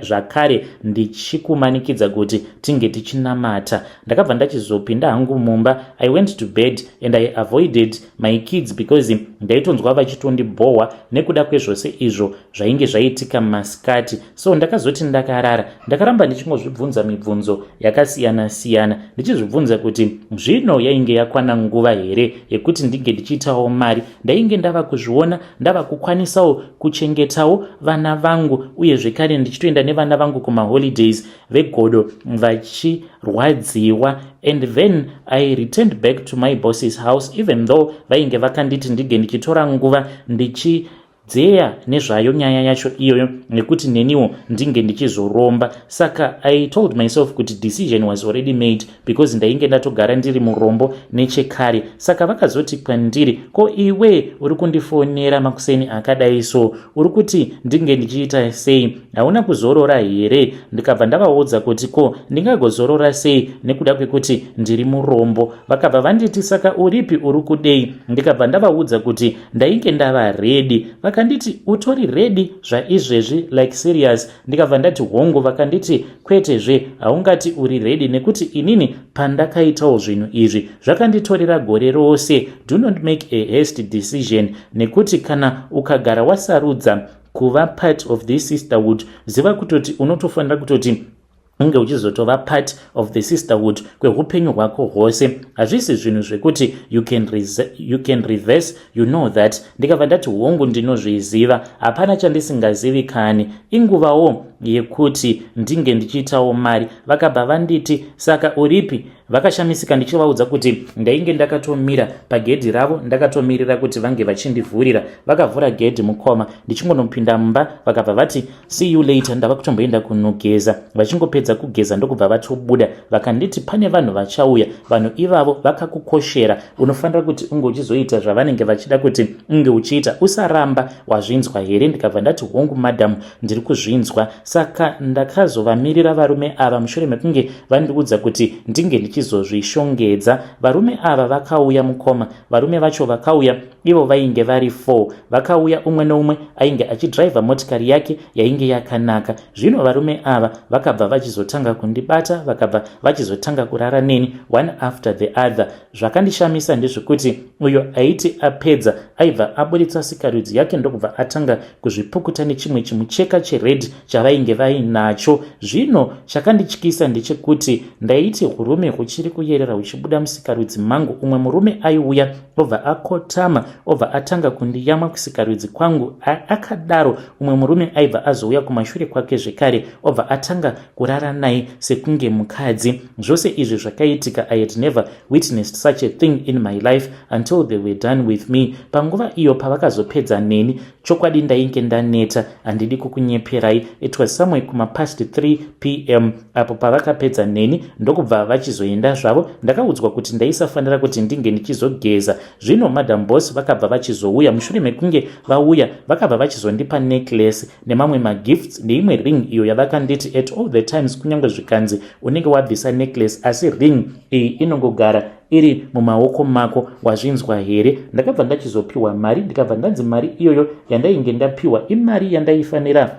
Speaker 1: zvakare ndichikumanikidza kuti tinge tichinamata." Ndakabva ndachizopinda hangu mumba. I went to bed and I avoided my kids because ndaitonzwa vachitondibhohwa nekuda kwezvose izvo zvainge zvaitika masikati. So ndakazoti ndakarara, ndakaramba ndichingozvibvunza mibvunzo yakasiyana-siyana, ndichizvibvunza kuti zvino yainge yakwana nguva here yekuti ndinge ndichiitawo mari. Ndainge ndava kuzviona ndava kukwanisawo kuchengetawo vana vangu, uye zvekare ndichitoenda nevana vangu kumaholidays, vegodo vachirwadziwa. And then I returned back to my boss's house, even though vainge vakanditi ndinge ndichitora nguva ndichidzeya nezvayo nyaya yacho iyoyo, nekuti neniwo ndinge ndichizoromba. Saka I told myself kuti decision was already made, because ndainge ndatogara ndiri murombo nechekare. Saka vakazoti kwandiri, "Ko iwe uri kundifonera makuseni akadai, so uri kuti ndinge ndichiita sei? Hauna kuzorora here?" Ndikabva ndavaudza kuti, "Ko ndingagozorora sei nekuda kwekuti ndiri murombo?" Vakabva vanditi, "Saka uripi? Uri kudei?" Ndikabva ndavaudza kuti ndainge ndava ready. Vakanditi, "Utori ready zvaizvezvi, like serious?" Ndikabva ndati, "Hongu." Vakanditi, "Kwetezve, haungati uri ready, nekuti inini pandakaitawo zvinhu izvi zvakanditorera gore rose. Do not make a hasty decision, nekuti kana ukagara wasarudza kuva part of this sisterhood, ziva kutoti unotofanira kutoti Unge uchizotova part of the sisterhood kweupenyu hwako hwose. Hazvisi zvinhu zvekuti you can reverse, you know that. Ndikabva ndati, "Hongu, ndinozviziva, hapana chandisingazivi kani. Inguvawo yekuti ndinge ndichiitawo mari." Vakabva vanditi, "Saka uripi?" Vakashamisika ndichivaudza kuti ndainge ndakatomira pagedhi ravo, ndakatomirira kuti vange vachindivhurira. Vakavhura gedhi, mukoma. Ndichingonopinda mumba, vakabva vati, "See you later, ndava kutomboenda kunogeza." Vachingopedza kugeza, ndokubva vatobuda. Vakanditi, "Pane vanhu vachauya. Vanhu ivavo vakakukoshera. Unofanira kuti unge uchizoita zvavanenge vachida kuti unge uchiita. Usaramba, wazvinzwa here?" Ndikabva ndati, "Hongu madam, ndiri kuzvinzwa." Saka ndakazovamirira varume ava mushure mekunge vandiudza kuti ndinge ndichizozvishongedza. Varume ava vakauya, mukoma. Varume vacho vakauya, ivo vainge vari 4. Vakauya, umwe neumwe ainge achidhiraivha motikari yake yainge yakanaka. Zvino varume ava vakabva vachizotanga kundibata, vakabva vachizotanga kurara neni one after the other. Zvakandishamisa ndezvekuti uyo aiti apedza, aibva aburitsa sikarudzi yake, ndokubva atanga kuzvipukuta nechimwe chimucheka chered chavainge vainacho. Zvino chakandityisa ndechekuti ndaiti urume huchiri kuyerera huchibuda musikarudzi mangu, umwe murume aiuya, obva akotama, obva atanga kundiyamwa kusikarudzi kwangu. Akadaro, umwe murume aibva azouya kumashure kwake zvekare, obva atanga kurara naye sekunge mukadzi. Zvose izvi zvakaitika. I had never witnessed such a thing in my life until they were done with me. Panguva iyo pavakazopedza neni, chokwadi ndainge ndaneta, handidi kukunyeperai. It was somewhere kumapast 3 p.m. apo pavakapedza neni, ndokubva vachizoenda zvavo. Ndakaudzwa kuti ndaisafanira kuti ndinge ndichizogeza. Zvino Madam Boss vakabva vachizouya. Mushure mekunge vauya, vakabva vachizondipa necklace nemamwe magifts neimwe ring iyo yavakanditi at all the times, kunyange zvikanzi unenge wabvisa necklace, asi ring iyi inongogara iri mumaoko mako, wazvinzwa here? Ndakabva ndachizopiwa mari. Ndikabva ndanzi mari iyoyo yandainge ndapiwa imari yandaifanira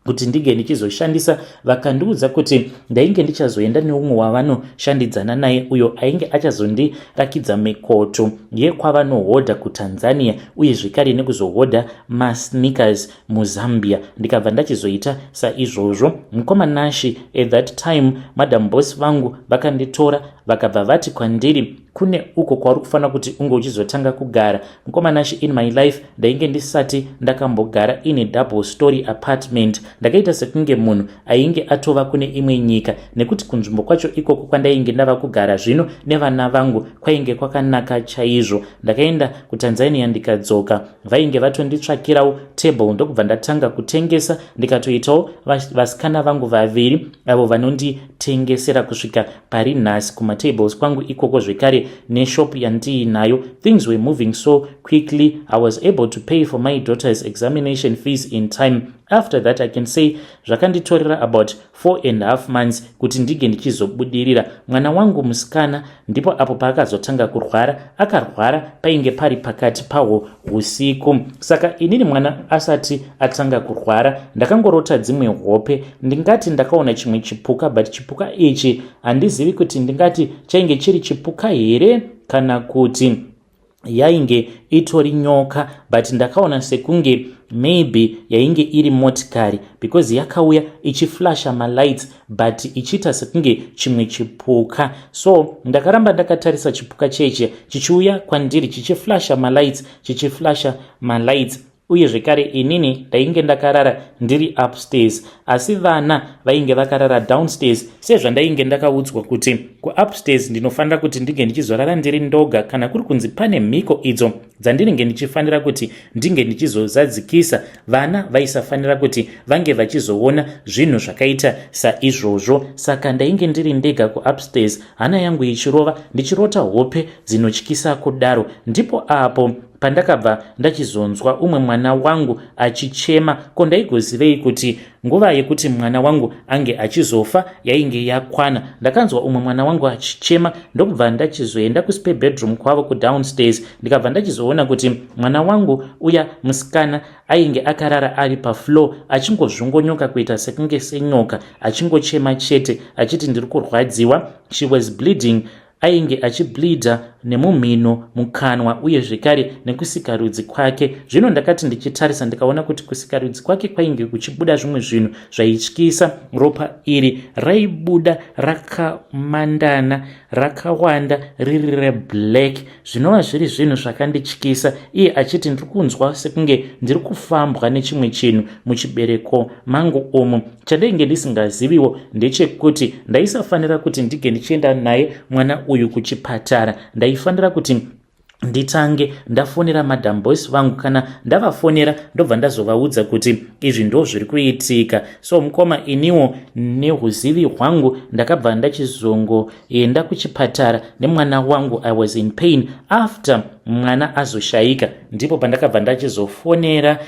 Speaker 1: kuti ndinge ndichizoshandisa. Vakandiudza kuti ndainge ndichazoenda neumwe wavanoshandidzana naye, uyo ainge achazondirakidza mikoto yekwavanohodha kuTanzania, uye zvekare nekuzohodha masneakers muZambia. Ndikabva ndachizoita saizvozvo, mukoma Nashi. At that time, Madam Boss vangu vakanditora, vakabva vati kwandiri, "Kune uko kwauri kufanira kuti unge uchizotanga kugara." Mukoma Nashi, in my life ndainge ndisati ndakambogara ine double story apartment. Ndakaita sekunge munhu ainge atova kune imwe nyika, nekuti kunzvimbo kwacho ikoko kwandainge ndava kugara zvino nevana vangu kwainge kwakanaka chaizvo. Ndakaenda kuTanzania, ndikadzoka, vainge vatonditsvakirawo table, ndokubva ndatanga kutengesa. Ndikatoitawo vasikana vangu vaviri avo vanonditengesera kusvika pari nhasi kumatables kwangu ikoko, zvekare neshop yandiinayo. Things were moving so quickly. I was able to pay for my daughter's examination fees in time. After that, I can say zvakanditorera about 4.5 months kuti ndinge ndichizobudirira. Mwana wangu musikana ndipo apo paakazotanga kurwara. Akarwara painge pari pakati pahwo usiku. Saka inini, mwana asati atanga kurwara, ndakangorota dzimwe hope. Ndingati ndakaona chimwe chipuka, but chipuka ichi handizivi kuti ndingati chainge chiri chipuka here kana kuti yainge itori nyoka, but ndakaona sekunge maybe yainge iri motikari, because yakauya ichiflasha malights, but ichiita sekunge chimwe chipuka. So ndakaramba ndakatarisa chipuka cheche chichiuya kwandiri, chichiflasha malights, chichiflasha malights. Uye zvekare inini ndainge ndakarara ndiri upstairs, asi vana vainge vakarara downstairs, sezvandainge ndakaudzwa kuti kuupstairs ndinofanira kuti ndinge ndichizorara ndiri ndoga, kana kuri kunzi pane mhiko idzo dzandinenge ndichifanira kuti ndinge ndichizozadzikisa, vana vaisafanira kuti vange vachizoona zvinhu zvakaita saizvozvo. Saka ndainge ndiri ndega kuupstairs, hana yangu ichirova, ndichirota hope dzinotyisa kudaro. Ndipo apo pandakabva ndachizonzwa umwe mwana wangu achichema. Ko ndaigozivei kuti nguva yekuti mwana wangu ange achizofa yainge yakwana? Ndakanzwa umwe mwana wangu achichema, ndokubva ndachizoenda kuspare bedroom kwavo kudownstairs. Ndikabva ndachizoona kuti mwana wangu uya musikana ainge akarara ari pafloor, achingozvongonyoka kuita sekunge senyoka, achingochema chete achiti, "Ndiri kurwadziwa." She was bleeding, ainge achibleedha. nemumhino, mukanwa uye zvekare nekusikarudzi kwake. Zvino ndakati ndichitarisa ndikaona kuti kusikarudzi kwake kwainge kuchibuda zvimwe zvinhu zvaityisa. Ropa iri raibuda rakamandana, rakawanda, riri reblack, zvinova zviri zvinhu zvakandityisa. Iye achiti, "Ndiri kunzwa sekunge ndiri kufambwa nechimwe chinhu muchibereko mangu umu." Chandainge ndisingaziviwo ndechekuti ndaisafanira kuti ndinge ndichienda naye mwana uyu kuchipatara. Ndaifanira kuti nditange ndafonera Madam Boss vangu. Kana ndavafonera, ndobva ndazovaudza kuti izvi ndo zviri kuitika. So mukoma, iniwo neuzivi hwangu ndakabva ndachizongoenda kuchipatara nemwana wangu. I was in pain. After mwana azoshayika, ndipo pandakabva ndachizofonera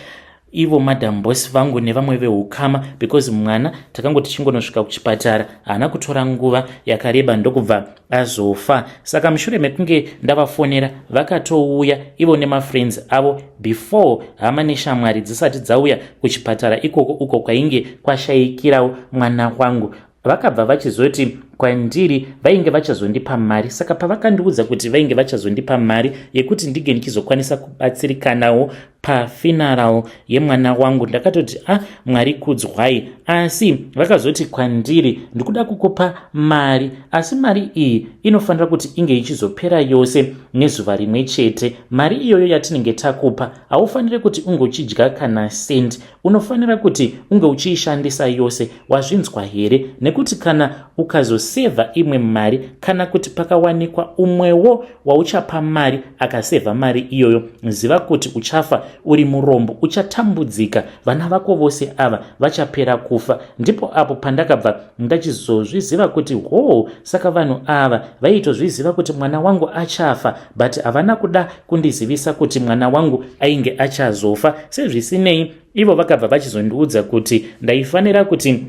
Speaker 1: ivo Madam Boss vangu nevamwe veukama, because mwana takangoti tichingonosvika kuchipatara, haana kutora nguva yakareba ndokubva azofa. Saka mushure mekunge ndavafonera, vakatouya ivo nemafriends avo before hama neshamwari dzisati dzauya kuchipatara ikoko, uko kwainge kwashayikirawo mwana wangu. Vakabva vachizoti kwandiri vainge vachazondipa mari. Saka pavakandiudza kuti vainge vachazondipa mari yekuti ndinge ndichizokwanisa kubatsirikanawo pafuneral yemwana wangu, ndakatoti, "A ah, Mwari kudzwai." Asi vakazoti kwandiri, "Ndikuda kukupa mari, asi mari iyi inofanira kuti inge ichizopera yose nezuva rimwe chete. Mari iyoyo yatinenge takupa, haufaniri kuti unge uchidya kana sendi. Unofanira kuti unge uchiishandisa yose. Wazvinzwa here? Nekuti kana ukazosevha imwe mari, kana kuti pakawanikwa umwewo wauchapa mari akasevha mari iyoyo, ziva kuti uchafa uri murombo, uchatambudzika, vana vako vose ava vachapera kufa." Ndipo apo pandakabva ndachizozviziva kuti, hoo, saka vanhu ava vaitozviziva kuti mwana wangu achafa, but havana kuda kundizivisa kuti mwana wangu ainge achazofa. Sezvisinei, ivo vakabva vachizondiudza kuti ndaifanira kuti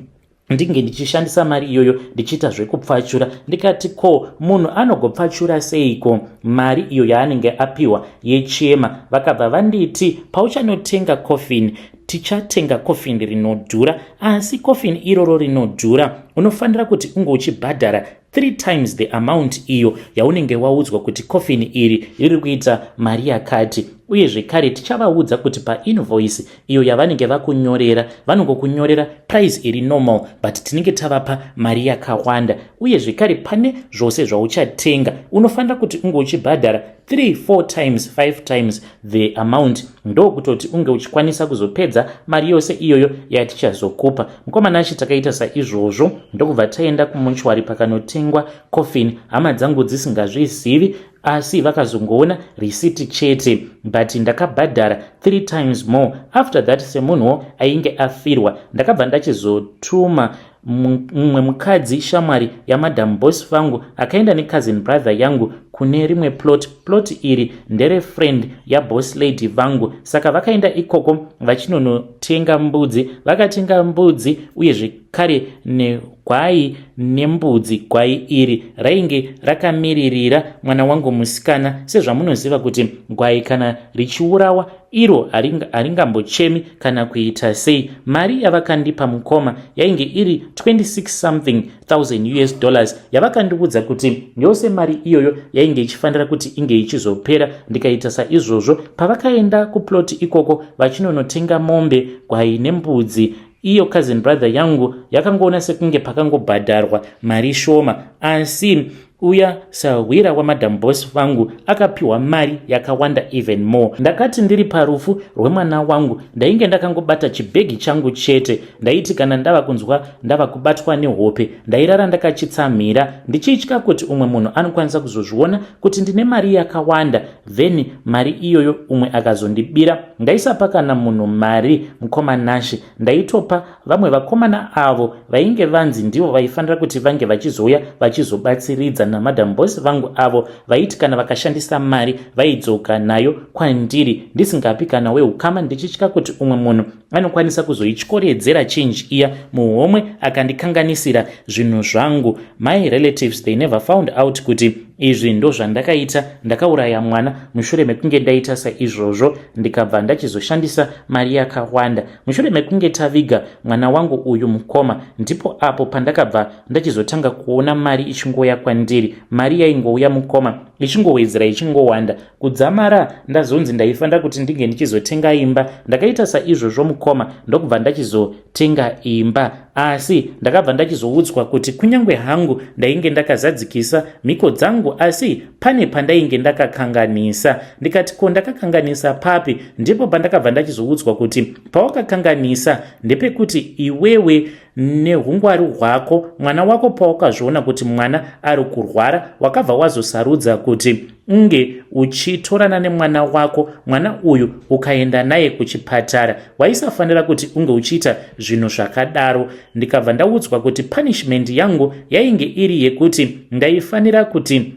Speaker 1: ndinge ndichishandisa mari iyoyo ndichiita zvekupfachura. Ndikati, "Ko munhu anogopfachura seiko mari iyo yaanenge apiwa yechema?" Vakabva vanditi, "Pauchanotenga coffin, tichatenga coffin rinodhura, asi coffin iroro rinodhura unofanira kuti unge uchibhadhara three times the amount iyo yaunenge waudzwa kuti coffin iri riri kuita mari yakati. Uye zvekare tichavaudza kuti painvoice iyo yavanenge vakunyorera, vanongokunyorera price iri normal, but tinenge tavapa mari yakawanda. Uye zvekare pane zvose zvauchatenga, unofanira kuti unge uchibhadhara 3, 4 times, 5 times the amount, ndokutoti unge uchikwanisa kuzopedza mari yose iyoyo yatichazokupa." Mukoma Nashe, takaita saizvozvo, ndokubva taenda kumuchwari pakanotengwa coffin, hama dzangu dzisingazvizivi, asi vakazongoona risiti chete, but ndakabhadhara three times more. After that, semunhuwo ainge afirwa, ndakabva ndachizotuma mumwe mukadzi, shamwari yaMadam Boss vangu, akaenda necousin brother yangu kune rimwe plot. Plot iri nderefriend yaboss lady vangu. Saka vakaenda ikoko vachinonotenga mbudzi. Vakatenga mbudzi uye zvekare negwai nembudzi. Gwai iri rainge rakamiririra mwana wangu musikana. Sezvamunoziva kuti gwai kana richiurawa, iro haringambochemi kana kuita sei. Mari yavakandipa, mukoma, yainge iri 26 something thousand US dollars, yavakandiudza kuti yose mari iyoyo yainge ichifanira kuti inge ichizopera ndikaita saizvozvo. Pavakaenda kuplot ikoko vachinonotenga mombe, gwai nembudzi, iyo cousin brother yangu yakangoona sekunge pakangobhadharwa mari shoma, asi uya sahwira waMadam Boss vangu akapiwa mari yakawanda even more. Ndakati ndiri parufu rwemwana wangu, ndainge ndakangobata chibhegi changu chete. Ndaiti kana ndava kunzwa ndava kubatwa nehope, ndairara ndakachitsamhira, ndichitya kuti umwe munhu anokwanisa kuzozviona kuti ndine mari yakawanda, then mari iyoyo umwe akazondibira. Ndaisapa kana munhu mari, mukoma Nashe. Ndaitopa vamwe vakomana avo vainge vanzi ndivo vaifanira kuti vange vachizouya vachizobatsiridza naMadam Boss vangu, avo vaiti kana vakashandisa mari vaidzoka nayo kwandiri, ndisingapi kana weukama, ndichitya kuti umwe munhu anokwanisa kuzoityoredzera change iya muhomwe akandikanganisira zvinhu zvangu. My relatives, they never found out kuti Izvi ndozvandakaita, ndakauraya mwana. Mushure mekunge ndaita saizvozvo, ndikabva ndachizoshandisa mari yakawanda. Mushure mekunge taviga mwana wangu uyu, mukoma, ndipo apo pandakabva ndachizotanga kuona mari ichingoya kwandiri. Mari yaingouya, mukoma, ichingowedzera, ichingowanda, kudzamara ndazonzi ndaifanira kuti ndinge ndichizotenga imba. Ndakaita saizvozvo, mukoma, ndokubva ndachizotenga imba. Asi ndakabva ndachizoudzwa kuti kunyange hangu ndainge ndakazadzikisa mhiko dzangu, asi pane pandainge ndakakanganisa. Ndikati, "Ko, ndakakanganisa papi?" Ndipo pandakabva ndachizoudzwa kuti pawakakanganisa ndepekuti iwewe neungwaru hwako, mwana wako pawakazviona kuti mwana ari kurwara, wakabva wazosarudza kuti unge uchitorana nemwana wako, mwana uyu ukaenda naye kuchipatara. Waisafanira kuti unge uchiita zvinhu zvakadaro. Ndikabva ndaudzwa kuti punishment yangu yainge iri yekuti ndaifanira kuti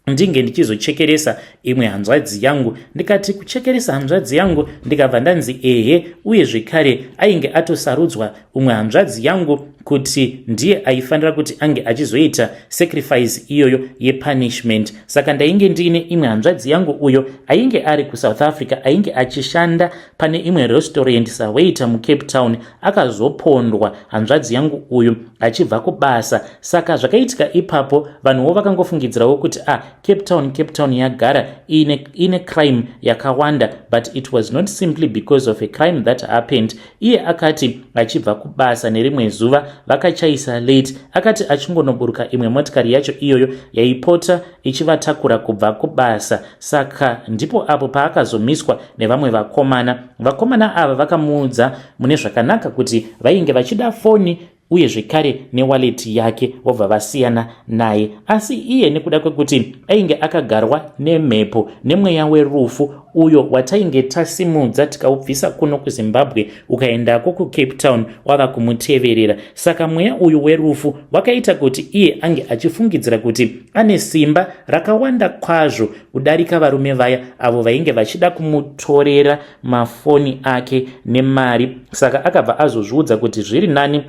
Speaker 1: ndinge ndichizochekeresa imwe hanzvadzi yangu. Ndikati, "Kuchekeresa hanzvadzi yangu?" Ndikabva ndanzi, "Ehe." Uye zvekare ainge atosarudzwa umwe hanzvadzi yangu kuti ndiye aifanira kuti ange achizoita sacrifice iyoyo yepunishment. Saka ndainge ndiine imwe hanzvadzi yangu uyo ainge ari kuSouth Africa, ainge achishanda pane imwe restaurant sawaiter muCape Town. Akazopondwa hanzvadzi yangu uyu achibva kubasa. Saka zvakaitika ipapo, vanhuwo vakangofungidzirawo kuti, "Ah, Cape Town, Cape Town yagara ine crime yakawanda." But it was not simply because of a crime that happened. Iye akati achibva kubasa nerimwe zuva, vakachaisa late. Akati achingonoburuka, imwe motikari yacho iyoyo yaipota ichivatakura kubva kubasa. Saka ndipo apo paakazomiswa nevamwe vakomana. Vakomana ava vakamuudza mune zvakanaka kuti vainge vachida foni uye zvekare newallet yake, vobva vasiyana naye. Asi iye, nekuda kwekuti ainge akagarwa nemhepo nemweya werufu uyo watainge tasimudza tikaubvisa kuno kuZimbabwe ukaendako kuCape Town, wava kumuteverera. Saka mweya uyu werufu wakaita kuti iye ange achifungidzira kuti ane simba rakawanda kwazvo kudarika varume vaya avo vainge vachida kumutorera mafoni ake nemari. Saka akabva azozviudza kuti zviri nani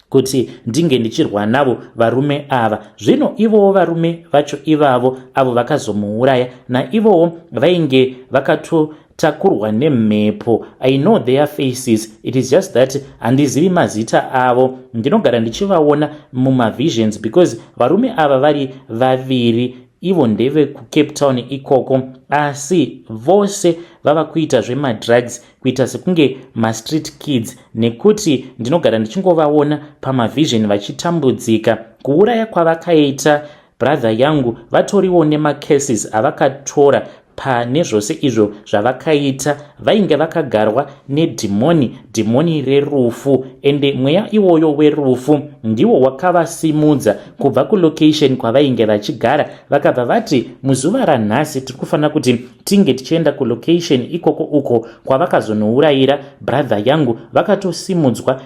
Speaker 1: kuti ndinge ndichirwa navo varume ava. Zvino ivowo varume vacho ivavo avo vakazomuuraya, naivowo vainge vakatotakurwa nemhepo. I know their faces, it is just that handizivi mazita avo. Ndinogara ndichivaona mumavisions because varume ava vari vaviri, ivo ndevekuCape Town ikoko, asi vose vava kuita zvemadrugs, kuita sekunge mastreet kids, nekuti ndinogara ndichingovaona pamavision vachitambudzika. Kuuraya kwavakaita brother yangu, vatoriwo nemacases avakatora pane zvose izvo zvavakaita. Vainge vakagarwa nedhimoni, dhimoni rerufu, ende mweya iwoyo werufu ndiwo wakavasimudza kubva kulocation kwavainge vachigara. Vakabva vati muzuva ranhasi tiri kufanira kuti tinge tichienda kulocation ikoko, uko kwavakazonourayira brother yangu. Vakatosimudzwa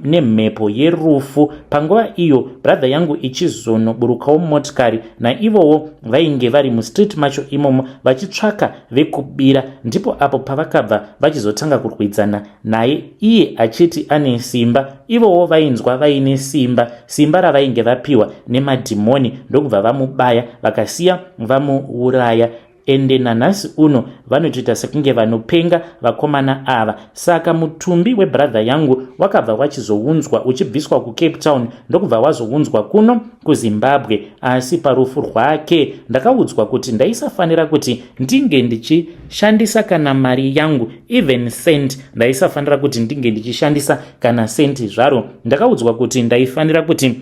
Speaker 1: nemhepo yerufu. Panguva iyo brother yangu ichizonoburukawo motikari, naivowo vainge vari mustreet macho imomo vachitsvaka vekubira. Ndipo apo pavakabva vachizotanga kurwidzana naye, iye achiti ane simba, ivowo vainzwa vaine simba, simba ravainge vapiwa nemadhimoni, ndokubva vamubaya, vakasiya vamuuraya. Ende nanhasi uno vanotoita sekunge vanopenga vakomana ava. Saka mutumbi webrother yangu wakabva wachizounzwa uchibviswa kuCape Town, ndokubva wazounzwa kuno kuZimbabwe. Asi parufu rwake ndakaudzwa kuti ndaisafanira kuti ndinge ndichishandisa kana mari yangu, even cent. Ndaisafanira kuti ndinge ndichishandisa kana senti zvaro. Ndakaudzwa kuti ndaifanira kuti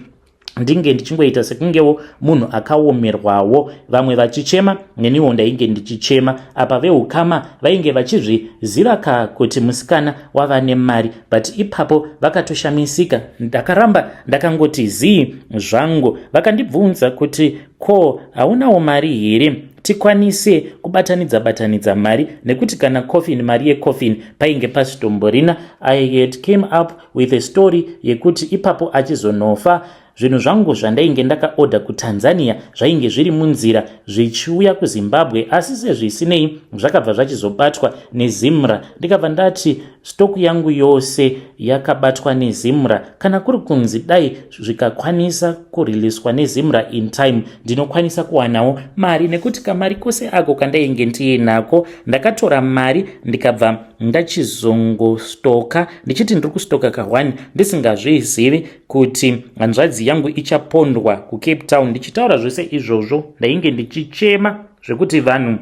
Speaker 1: ndinge ndichingoita sekungewo munhu akaomerwawo, vamwe vachichema, neniwo ndainge ndichichema. Apa veukama vainge vachizviziva ka kuti musikana wava nemari, but ipapo vakatoshamisika. Ndakaramba ndakangoti zii zvangu. Vakandibvunza kuti, "Ko, haunawo mari here tikwanise kubatanidza batanidza mari?" Nekuti kana coffin, mari yecoffin painge pasitomborina. I had came up with a story yekuti ipapo achizonofa. Zvinhu zvangu zvandainge ndakaodha kuTanzania zvainge zviri munzira zvichiuya kuZimbabwe, asi sezvisinei zvakabva zvachizobatwa neZimra. Ndikabva ndati stock yangu yose yakabatwa neZimra, kana kuri kunzi dai zvikakwanisa kuriliswa neZimra in time, ndinokwanisa kuwanawo mari, nekuti kamari kose ako kandainge ndiinako ndakatora mari ndikabva ndachizongostoka ndichiti ndiri kustoka ka1, ndisingazvizivi kuti hanzvadzi yangu ichapondwa kuCape Town. Ndichitaura zvose izvozvo, ndainge ndichichema zvekuti vanhu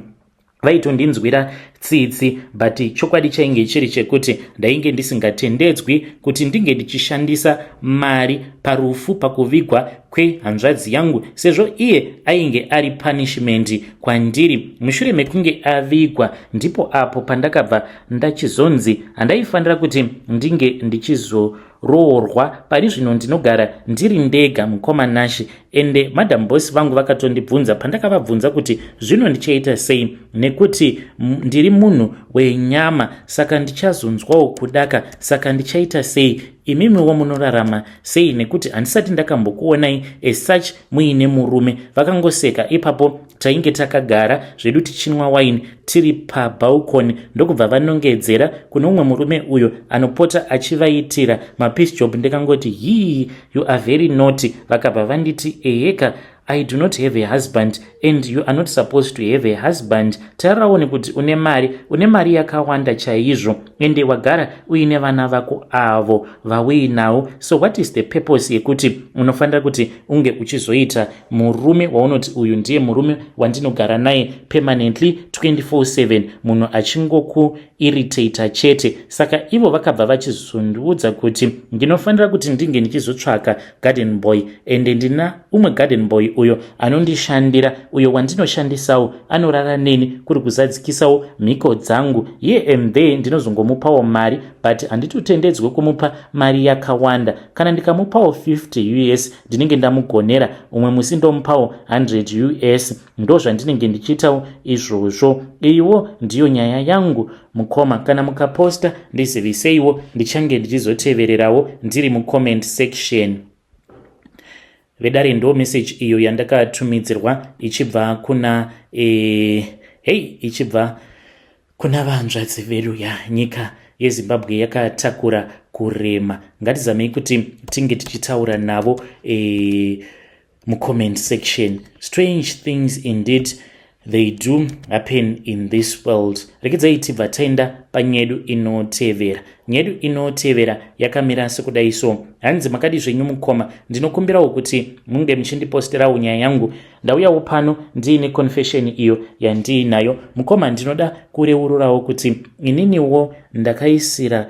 Speaker 1: vaitondinzwira tsitsi, but chokwadi chainge chiri chekuti ndainge ndisingatendedzwi kuti ndinge ndichishandisa mari parufu, pakuvigwa kwehanzvadzi yangu, sezvo iye ainge ari punishment kwandiri. Mushure mekunge avigwa, ndipo apo pandakabva ndachizonzi handaifanira kuti ndinge ndichizoroorwa. Pari zvino ndinogara ndiri ndega, mukoma Nashi, ende Madam Boss vangu vakatondibvunza pandakavabvunza kuti zvino ndichaita sei, nekuti ndiri munhu wenyama, saka ndichazonzwawo kudaka, saka ndichaita sei? Imimiwo munorarama sei, nekuti handisati ndakambokuonai as such muine murume? Vakangoseka ipapo. Tainge takagara zvedu tichinwa waini tiri pabalcony, ndokubva vanongedzera kune umwe murume uyo anopota achivaitira mapiece job. Ndikangoti, "Hii, you are very naughty." Vakabva vanditi, "Eheka, I do not have a husband and you are not supposed to have a husband. Tarirawo nekuti une mari, une mari yakawanda chaizvo, ende wagara uine vana vako avo vauinawo. So what is the purpose yekuti unofanira kuti unge uchizoita murume waunoti uyu ndiye murume wandinogara naye permanently 24/7, munhu achingokuirritata chete?" Saka ivo vakabva vachizondiudza kuti ndinofanira kuti ndinge ndichizotsvaka garden boy, ende ndina umwe garden boy uyo anondishandira, uyo wandinoshandisawo, anorara neni kuri kuzadzikisawo mhiko dzangu here and there. Ndinozongomupawo mari, but handitotendedzwe kumupa mari yakawanda. Kana ndikamupawo 50 US, ndinenge ndamugonera. Umwe musi ndomupawo 100 US. Ndo zvandinenge ndichiitawo izvozvo. Iyiwo ndiyo nyaya yangu, mukoma. Kana mukaposta, ndiziviseiwo, ndichange ndichizotevererawo ndiri mucomment section. Vedare, ndo message iyo yandakatumidzirwa ichibva kuna hei, ichibva kuna vanzvadzi vedu. Ya, nyika yeZimbabwe yakatakura kurema. Ngatizamei kuti tinge tichitaura navo mucomment section. Strange things indeed, they do happen in this world. Rekedzai tibva taenda panyedu inotevera. Nyedu inotevera yakamira sekudai so. Hanzi, "Makadi zvenyu mukoma? Ndinokumbirawo kuti munge muchindiposterawo nyaya yangu. Ndauyawo pano ndiine confession iyo yandiinayo. Mukoma, ndinoda kureururawo kuti ininiwo ndakaisira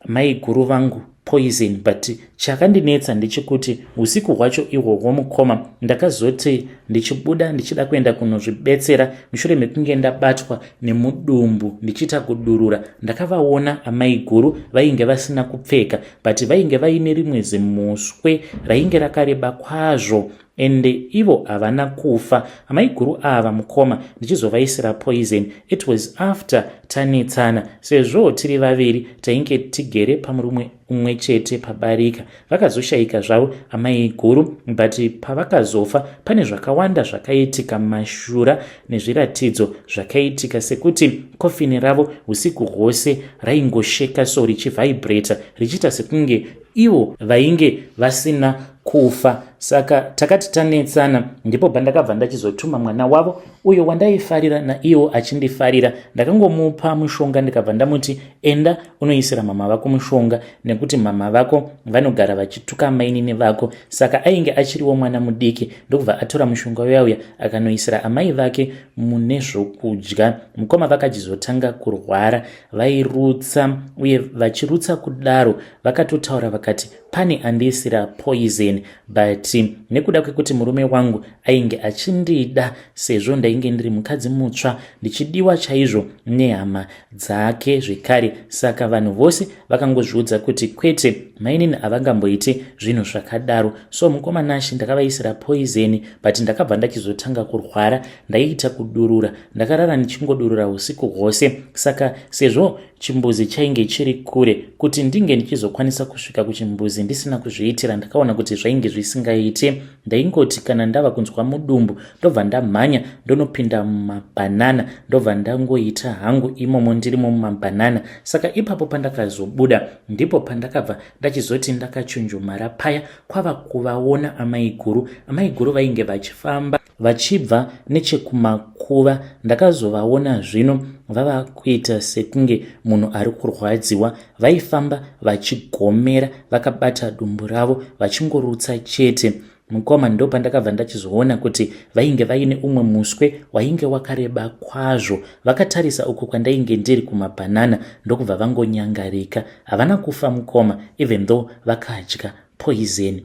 Speaker 1: maiguru vangu poison, but chakandinetsa ndechekuti usiku hwacho ihwohwo, mukoma, ndakazoti ndichibuda ndichida kuenda kunozvibetsera mushure mekunge ndabatwa nemudumbu ndichiita kudurura, ndakavaona amaiguru vainge vasina kupfeka, but vainge vaine rimwe zimuswe rainge rakareba kwazvo, ende ivo havana kufa amaiguru ava, mukoma. Ndichizovaisira poison, it was after tanetsana, sezvo tiri vaviri tainge tigere pamurume umwe chete pabarika. Vakazoshayika zvavo amaiguru, but pavakazofa pane zvakawanda zvakaitika, mashura nezviratidzo zvakaitika, sekuti kofini ravo usiku hwose raingosheka so, richivhibrata, richiita sekunge ivo vainge vasina kufa. Saka takati tanetsana, ndipo pandakabva ndachizotuma mwana wavo uyo wandaifarira naiwo achindifarira. Ndakangomupa mushonga, ndikabva ndamuti, 'Enda unoisira mama vako mushonga, nekuti mama vako vanogara vachituka mainini vako.' Saka ainge achiriwo mwana mudiki, ndokubva atora mushonga uya uya akanoisira amai vake mune zvokudya. Mukoma, vakachizotanga kurwara, vairutsa, uye vachirutsa kudaro vakatotaura vakati pane andiisira poison. But nekuda kwekuti murume wangu ainge achindida, sezvo ndainge ndiri mukadzi mutsva ndichidiwa chaizvo nehama dzake zvekare, saka vanhu vose vakangozviudza kuti kwete, mainini havangamboiti zvinhu zvakadaro. So mukoma Nashi, ndakavaisira poison, but ndakabva ndachizotanga kurwara, ndaiita kudurura, ndakarara ndichingodurura usiku hwose. Saka sezvo chimbuzi chainge chiri kure, kuti ndinge ndichizokwanisa kusvika kuchimbuzi ndisina kuzviitira, ndakaona kuti zvainge zvisingaiti. zvisingaite. Ndaingoti kana ndava kunzwa mudumbu ndobva ndamhanya ndonopinda mumabhanana, ndobva ndangoita hangu imomo ndirimo mumabhanana. Saka ipapo pandakazobuda ndipo pandakabva ndachizoti ndakachunjumara paya kwava kuvaona amaiguru. Amaiguru vainge vachifamba vachibva nechekumakuva. Ndakazovaona zvino vava kuita sekunge munhu ari kurwadziwa. Vaifamba vachigomera vakabata dumbu ravo vachingorutsa chete. Mukoma, ndopandakabva ndachizoona kuti vainge vaine umwe muswe wainge wakareba kwazvo. Vakatarisa uko kwandainge ndiri kumabhanana ndokubva vangonyangarika. Havana kufa mukoma, even though vakadya poison.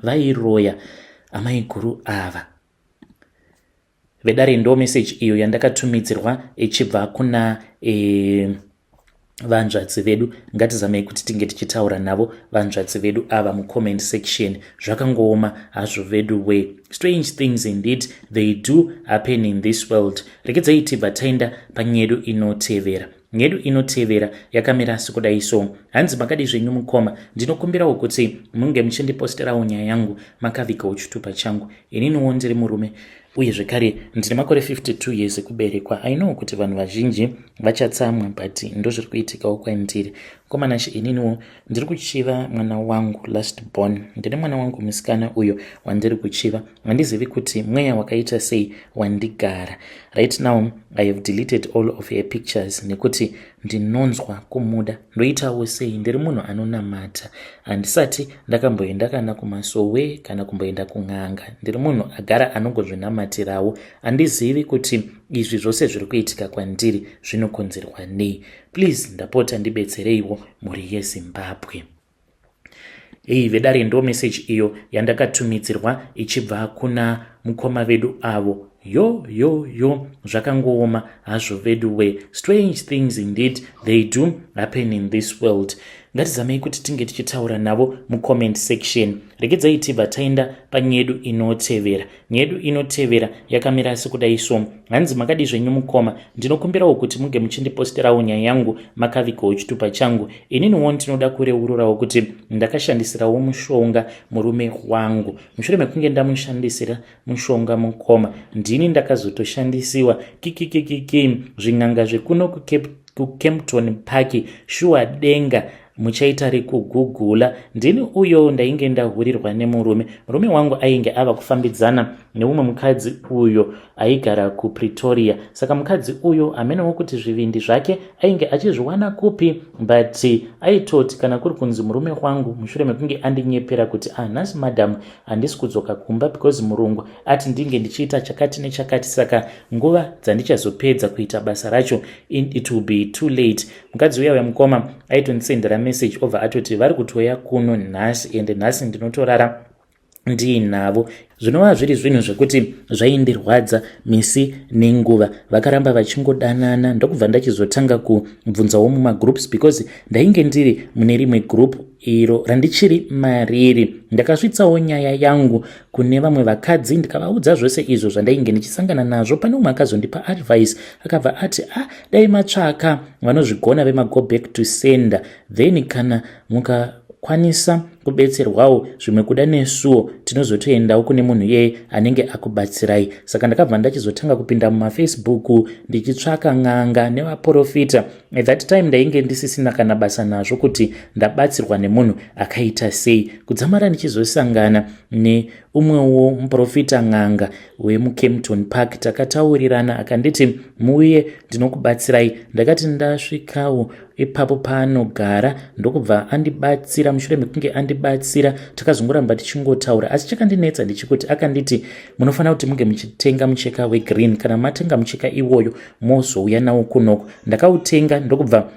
Speaker 1: Vairoya amaiguru ava. Vedare, ndo message iyo yandakatumidzirwa ichibva kuna vanzvadzi vedu. Ngatizamei kuti tinge tichitaura navo vanzvadzi vedu ava mucomment section. Zvakangooma hazvo vedu we. Strange things indeed, they do happen in this world. Regedzai tibva taenda panyedu inotevera. Nyedu inotevera yakamira sekudai so. Hanzi, "Makadi zvenyu mukoma? Ndinokumbirawo kuti munge muchindiposterawo nyaya yangu makavigawo chitupa changu. Ininiwo ndiri murume uye zvekare ndine makore 52 years ekuberekwa. I know kuti vanhu vazhinji vachatsamwa, but ndozviri kuitikawo kwandiri. Komanashe, ininiwo ndiri kuchiva mwana wangu last born. Ndine mwana wangu musikana uyo wandiri kuchiva. Handizivi kuti mweya wakaita sei wandigara. Right now I have deleted all of her pictures nekuti ndinonzwa kumuda. Ndoitawo sei? Ndiri munhu anonamata, handisati ndakamboenda kana kumasowe kana kumboenda kun'anga. Ndiri munhu agara anongozvinamatirawo. Handizivi kuti izvi zvose zviri kuitika kwandiri zvinokonzerwa nei. Please, ndapota, ndibetsereiwo, mhuri yeZimbabwe." Ei vedare, ndo message iyo yandakatumidzirwa ichibva kuna mukoma vedu avo. Yo yo yo, zvakangooma hazvo vedu we. Strange things indeed, they do happen in this world. Ngatizamei kuti tinge tichitaura navo mucomment section. Regedzai tibva taenda panyedu inotevera. Nyedu inotevera yakamira sekudai so. Hanzi, "Makadi zvenyu mukoma? Ndinokumbirawo kuti munge muchindiposterawo nyaya yangu makavigawo chitupa changu. Ininiwo ndinoda kureururawo kuti ndakashandisirawo mushonga murume wangu. Mushure mekunge ndamushandisira mushonga mukoma, ndini ndakazotoshandisiwa. Kikikikiki, zving'anga zvekuno kuKempton Park, shuwa denga muchaita rekugugula. Ndini uyo ndainge ndahurirwa nemurume. Murume wangu ainge ava kufambidzana neumwe mukadzi uyo aigara kuPretoria. Saka mukadzi uyo hamenewo kuti zvivindi zvake ainge achizviwana kupi, but aitoti kana kuri kunzi murume wangu, mushure mekunge andinyepera kuti, 'Ah, nhasi madam handisi kudzoka kumba because murungu ati ndinge ndichiita chakati nechakati, saka nguva dzandichazopedza kuita basa racho it will be too late.' Mukadzi uya wemukoma aitondisendera message obva atoti vari kutoya kuno nhasi, ende nhasi ndinotorara ndiinavo, zvinova zviri zvinhu zvekuti zvaindirwadza misi nenguva. Vakaramba vachingodanana, ndokubva ndachizotanga kubvunzawo mumagroups because ndainge ndiri mune rimwe group iro randichiri mariri. Ndakasvitsawo nyaya yangu kune vamwe vakadzi, ndikavaudza zvose izvo zvandainge ndichisangana nazvo. Pane umwe akazondipa advice, akabva ati, 'Ah, dai matsvaka vanozvigona vemago back to sender, then kana mukakwanisa kubetserwawo zvimwe kuda nesuwo tinozotoendawo kune munhu iyeye anenge akubatsirai.' Saka ndakabva ndachizotanga kupinda mumaFacebook ndichitsvaka n'anga nevaprofita. At that time ndainge ndisisina kana basa nazvo kuti ndabatsirwa nemunhu akaita sei, kudzamara ndichizosangana neumwewo muprofita n'anga wemuKempton Park. Takataurirana, akanditi muuye ndinokubatsirai. Ndakati ndasvikawo ipapo paanogara, ndokubva andibatsira. Mushure mekunge andibatsira, takazongoramba tichingotaura, asi chakandinetsa ndechekuti akanditi munofanira kuti munge muchitenga mucheka wegreen. Kana matenga mucheka iwoyo, mozouya nawo kunoko. Ndakautenga, ndokubva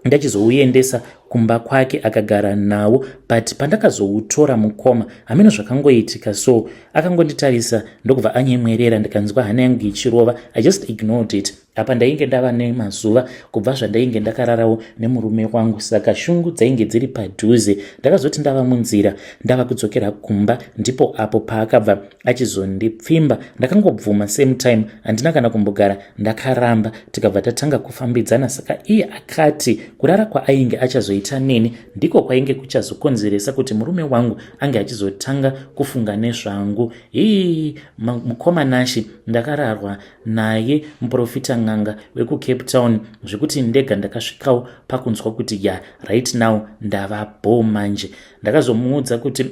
Speaker 1: ndachizouendesa kumba kwake, akagara nawo. But pandakazoutora mukoma, hameno zvakangoitika so, akangonditarisa ndokubva anyemwerera, ndikanzwa hana yangu ichirova. I just ignored it. Apa ndainge ndava nemazuva kubva zvandainge ndakararawo nemurume wangu, saka shungu dzainge dziri padhuze. Ndakazoti ndava munzira ndava kudzokera kumba, ndipo apo paakabva achizondipfimba. Ndakangobvuma same time, handina kana kumbogara ndakaramba, tikabva tatanga kufambidzana. Saka iye akati kurara kwaainge achazoita achizoita neni ndiko kwainge kuchazokonzeresa kuti murume wangu ange achizotanga kufunga nezvangu. Hii mukoma Nashi, ndakararwa naye muprofita n'anga wekuCape Town zvekuti ndega ndakasvikawo pakunzwa kuti ya right now ndava bho manje. Ndakazomuudza kuti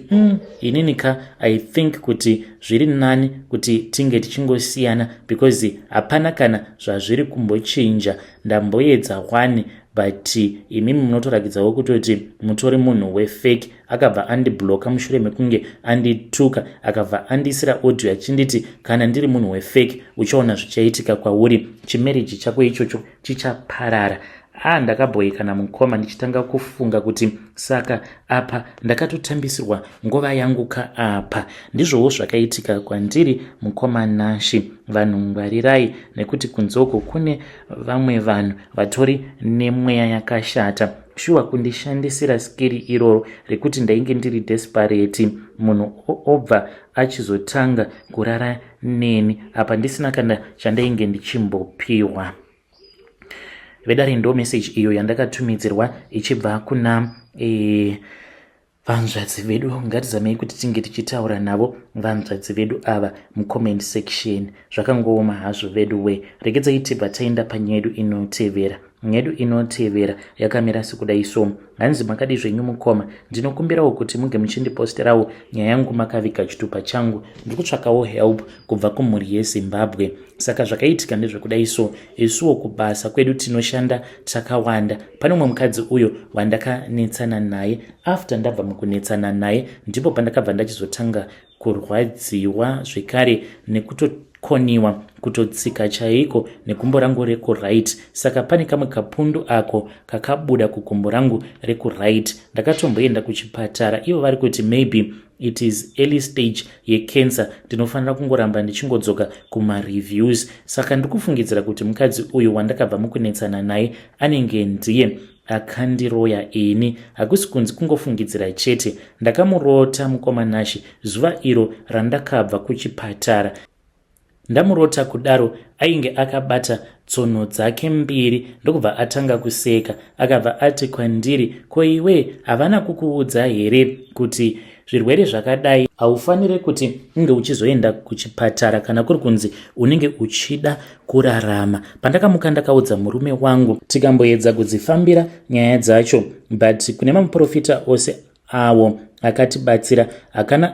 Speaker 1: inini ka I think kuti zviri nani kuti tinge tichingosiyana because hapana kana zvazviri kumbochinja. Ndamboedza wani, but imimi munotorakidzawo kutoti mutori munhu wefake. Akabva andibloka mushure mekunge andituka, akabva andisira audio achinditi kana ndiri munhu wefake uchaona zvichaitika kwauri, chimarriage chako ichocho chichaparara. A, ndakabhoikana mukoma, ndichitanga kufunga kuti saka apa ndakatotambisirwa nguva yangu ka apa. Ndizvowo zvakaitika kwandiri, mukoma Nashi. Vanhu ngwarirai, nekuti kunzoko kune vamwe vanhu vatori nemweya yakashata. Shuwa, kundishandisira skiri iroro rekuti ndainge ndiri desperate, munhu obva achizotanga kurara neni apa ndisina kana chandainge ndichimbopiwa. Vedare, ndo message iyo yandakatumidzirwa ichibva kuna vanzvadzi vedu. Ngatizamei kuti tinge tichitaura navo vanzvadzi vedu ava mucomment section. Zvakangooma hazvo vedu we. Regedzai tibva taenda panyaya yedu inotevera. Nyaya yedu inotevera yakamira sekudai so. Hanzi, makadi zvenyu mukoma? Ndinokumbirawo kuti muge muchindiposterawo nyaya yangu makaviga chitupa changu. Ndiri kutsvakawo help kubva kumhuri yeZimbabwe. Saka zvakaitika ndezvekudai so, isuwo kubasa kwedu tinoshanda takawanda. Pane umwe mukadzi uyo wandakanetsana naye. After ndabva mukunetsana naye, ndipo pandakabva ndachizotanga kurwadziwa zvekare nekutokoniwa kutotsika chaiko negumbo rangu rekuright. Saka pane kamwe kapundu ako kakabuda kugumbo rangu rekuright. Ndakatomboenda kuchipatara, ivo vari kuti maybe it is early stage yecancer, ndinofanira kungoramba ndichingodzoka kumareviews. Saka ndiri kufungidzira kuti mukadzi uyu wandakabva mukunetsana naye anenge ndiye akandiroya ini. Hakusi kunzi kungofungidzira chete, ndakamurota, mukoma Nashi, zuva iro randakabva kuchipatara. Ndamurota kudaro, ainge akabata tsono dzake mbiri, ndokubva atanga kuseka. Akabva ati kwandiri, "Ko iwe havana kukuudza here kuti zvirwere zvakadai haufaniri kuti unge uchizoenda kuchipatara kana kuri kunzi unenge uchida kurarama?" Pandakamuka ndakaudza murume wangu, tikamboedza kudzifambira nyaya dzacho, but kune mamuprofita ose awo akatibatsira,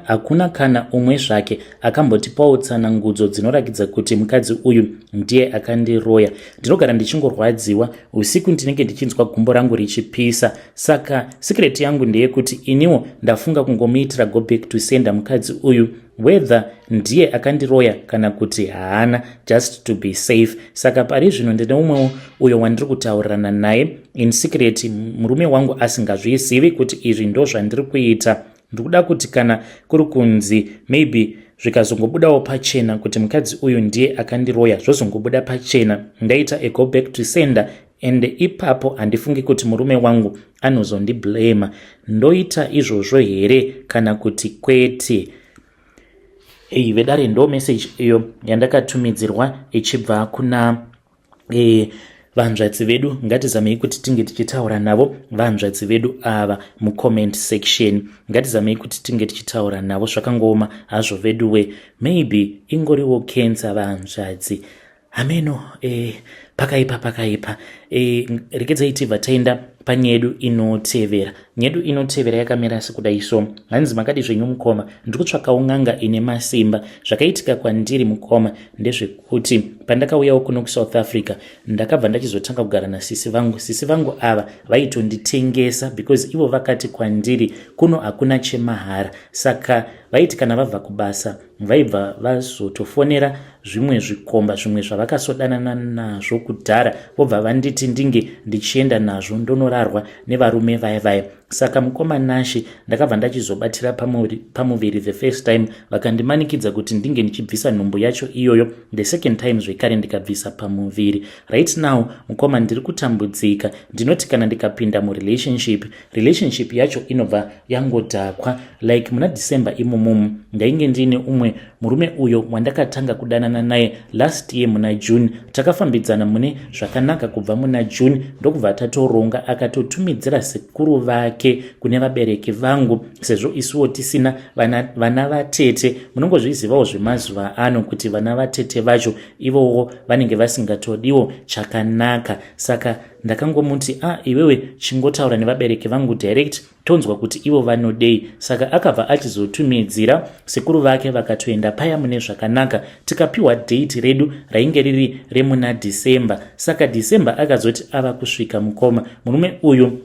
Speaker 1: hakuna kana umwe zvake akambotipawo tsanangudzo dzinorakidza kuti mukadzi uyu ndiye akandiroya. Ndinogara ndichingorwadziwa usiku, ndinenge ndichinzwa gumbo rangu richipisa. Saka secret yangu ndeyekuti iniwo ndafunga kungomuitira go back to sender mukadzi uyu, whether ndiye akandiroya kana kuti haana, just to be safe. Saka pari zvino ndine umwewo uyo wandiri kutaurirana naye in secret, murume wangu asingazvizivi kuti izvi ndo zvandiri kuita. Ndikuda kuti kana kuri kunzi maybe zvikazongobudawo pachena kuti mukadzi uyu ndiye akandiroya, zvozongobuda pachena ndaita a go back to sender, and ipapo handifungi kuti murume wangu anozondiblema. Ndoita izvozvo here kana kuti kwete? Ei vedare, ndo message iyo yandakatumidzirwa ichibva kuna vanzvadzi vedu. Ngatizamei kuti tinge tichitaura navo vanzvadzi vedu ava mucomment section. Ngatizamei kuti tinge tichitaura navo. Zvakangooma hazvo veduwe. Maybe ingoriwo cancer, vanzvadzi, hameno. Pakaipa, pakaipa. Regedzai tibva taenda panyedu inotevera. Nyedu inotevera yakamira sekudai so. Hanzi, makadi zvenyu mukoma? Ndiri kutsvakawo n'anga ine masimba. Zvakaitika kwandiri, mukoma, ndezvekuti pandakauyawo kuno kuSouth Africa, ndakabva ndachizotanga kugara nasisi vangu. Sisi vangu ava vaitonditengesa because ivo vakati kwandiri kuno hakuna chemahara. Saka vaiti kana vabva kubasa, vaibva vazotofonera zvimwe zvikomba, zvimwe zvavakasodanana nazvo kudhara, vobva vanditi ndinge ndichienda nazvo ndonorarwa nevarume vaya vaya. Saka mukoma Nashe, ndakabva ndachizobatira pamuviri the first time, vakandimanikidza kuti ndinge ndichibvisa nhumbu yacho iyoyo. The second time zvekare ndikabvisa pamuviri. Right now, mukoma, ndiri kutambudzika. Ndinoti kana ndikapinda murelationship, relationship yacho inobva yangodhakwa. Like muna December imomomu, ndainge ndiine umwe murume uyo wandakatanga kudanana naye last year muna June. Takafambidzana mune zvakanaka kubva muna June, ndokubva tatoronga. Akatotumidzira sekuru vake kune vabereki vangu, sezvo isuwo tisina vana vatete. Munongozvizivawo zvemazuva ano kuti vana vatete vacho ivowo vanenge vasingatodiwo chakanaka. Saka ndakangomuti, "A ah, iwewe chingotaura nevabereki vangu direct, tonzwa kuti ivo vanodei." Saka akabva achizotumidzira sekuru vake, vakatoenda paya mune zvakanaka, tikapiwa date redu rainge riri remuna December. Saka December akazoti ava kusvika, mukoma, murume uyu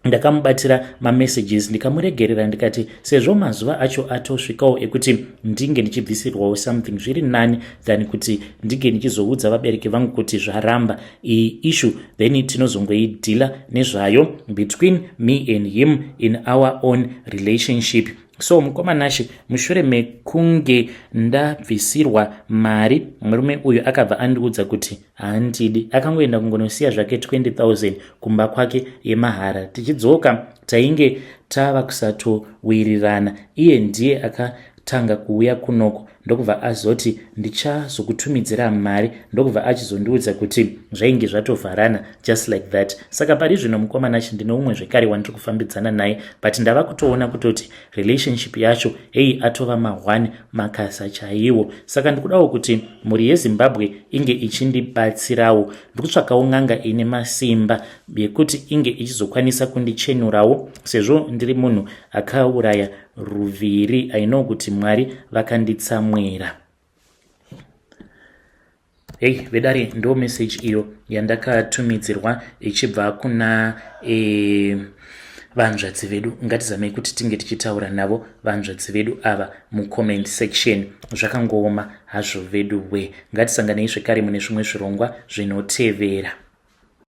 Speaker 1: ndakamubatira mamessages, ndikamuregerera, ndikati sezvo mazuva acho atosvikawo ekuti ndinge ndichibvisirwawo something, zviri nani than kuti ndinge ndichizoudza vabereki vangu kuti zvaramba. Iyi issue then tinozongoidhila nezvayo between me and him in our own relationship. So mukoma Nashe, mushure mekunge ndabvisirwa mari, murume uyu akabva andiudza kuti handidi. Akangoenda kungonosiya zvake 20 000 kumba kwake yemahara. Tichidzoka tainge tava kusatowirirana. Iye ndiye akatanga kuuya kunoko, ndokubva azoti, "Ndichazokutumidzira mari," ndokubva achizondiudza kuti zvainge zvatovharana just like that. Saka pari zvino, mukoma Nashe, ndine umwe zvekare wandiri kufambidzana naye, but ndava kutoona kutoti relationship yacho hei, atova ma1 makasa chaiwo. Saka ndikudawo kuti mhuri yeZimbabwe inge ichindibatsirawo. Ndiri kutsvakawo n'anga ine masimba yekuti inge ichizokwanisa kundichenurawo, sezvo ndiri munhu akauraya ruviri. I know kuti Mwari vakanditsamwira. Hei vedare, ndo message iyo yandakatumidzirwa ichibva kuna vanzvadzi vedu. Ngatizamei kuti tinge tichitaura navo vanzvadzi vedu ava mucomment section. Zvakangooma hazvo vedu we. Ngatisanganei zvekare mune zvimwe zvirongwa zvinotevera.